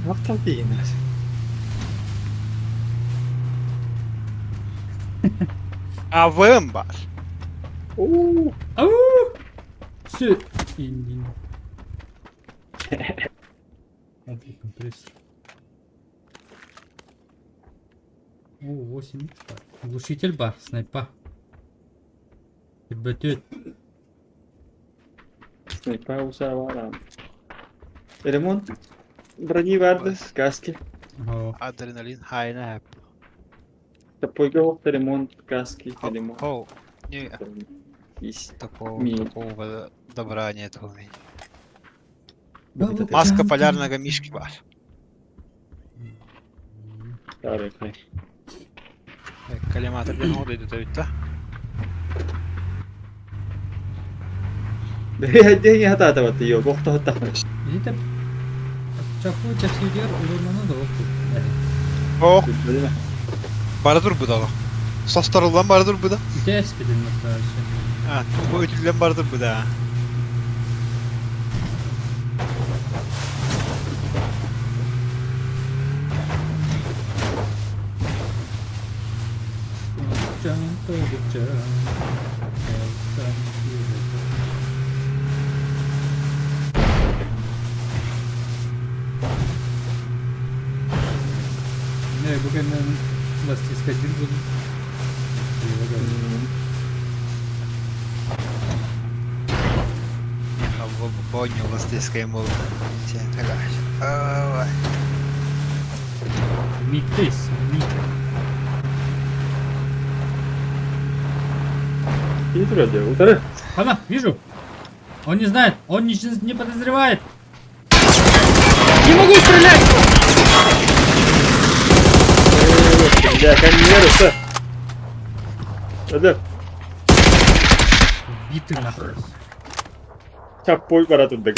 Махтал киһини. Авым бар. Уу. Ау! Сү. Иннин. Компрессор. О, 8 бар. Глушитель бар, снайпа. Бөтүөт. Снайпа баар. Ремонт брони барды, каски. О, Адреналин хайна хэп. Топойга охта ремонт, каски, ремонт. Хоу. Не, Есть. такого, Ми. такого добра нет у меня. Маска полярного мишки бар. Тарыхай. Коллиматор диэн оҕо дойдута бүттэ. Дэҥи хатаатабат йо, бохтоһуттахпын. Ити чаппы чэпсиигэр улурманы да отту. Ох, бара турбут олох. Состоруллан бара турбута. Үтэ эспитин мыртаачы. А, бу үтүллэн бара турбута. Can can. Не, бу кэннэ пластическай буду. Боню ластыскай мол. Ой. Миктейс, мик. Кини турар дии, утары. Ана, вижу. Он не знает, он не, не подозревает. Не могу стрелять! Бля, камера, Это Убитый нахуй. чаппой бара турда,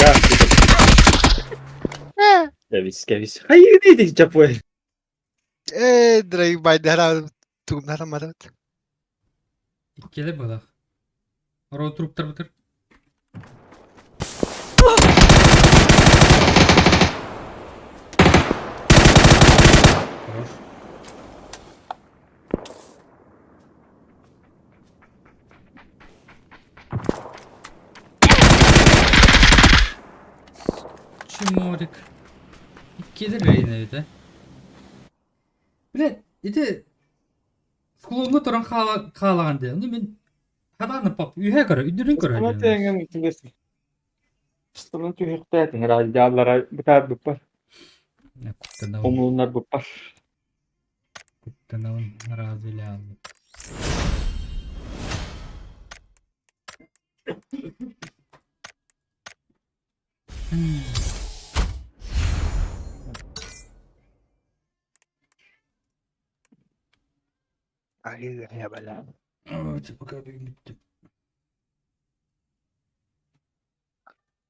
Кэбис, кэбис. Хайы диди чаппой. Э, драйв байдара тугнара марат. Иккиле было. Ро труптар бытыр. Хорош. Чморик. Иккиле рейна ведь, Блядь, ити склонну туран хаалаҕан дии. Ону мин хадааны пап үһэ көрө, үдүрүн көрө. Ама теңен түгес. Столун түһүктәтин радиаллара бытар буппар. Куттанабын, Омулунар буппар. куттанабын разыляны. Ай, я бля. Ой, пока бүттүм.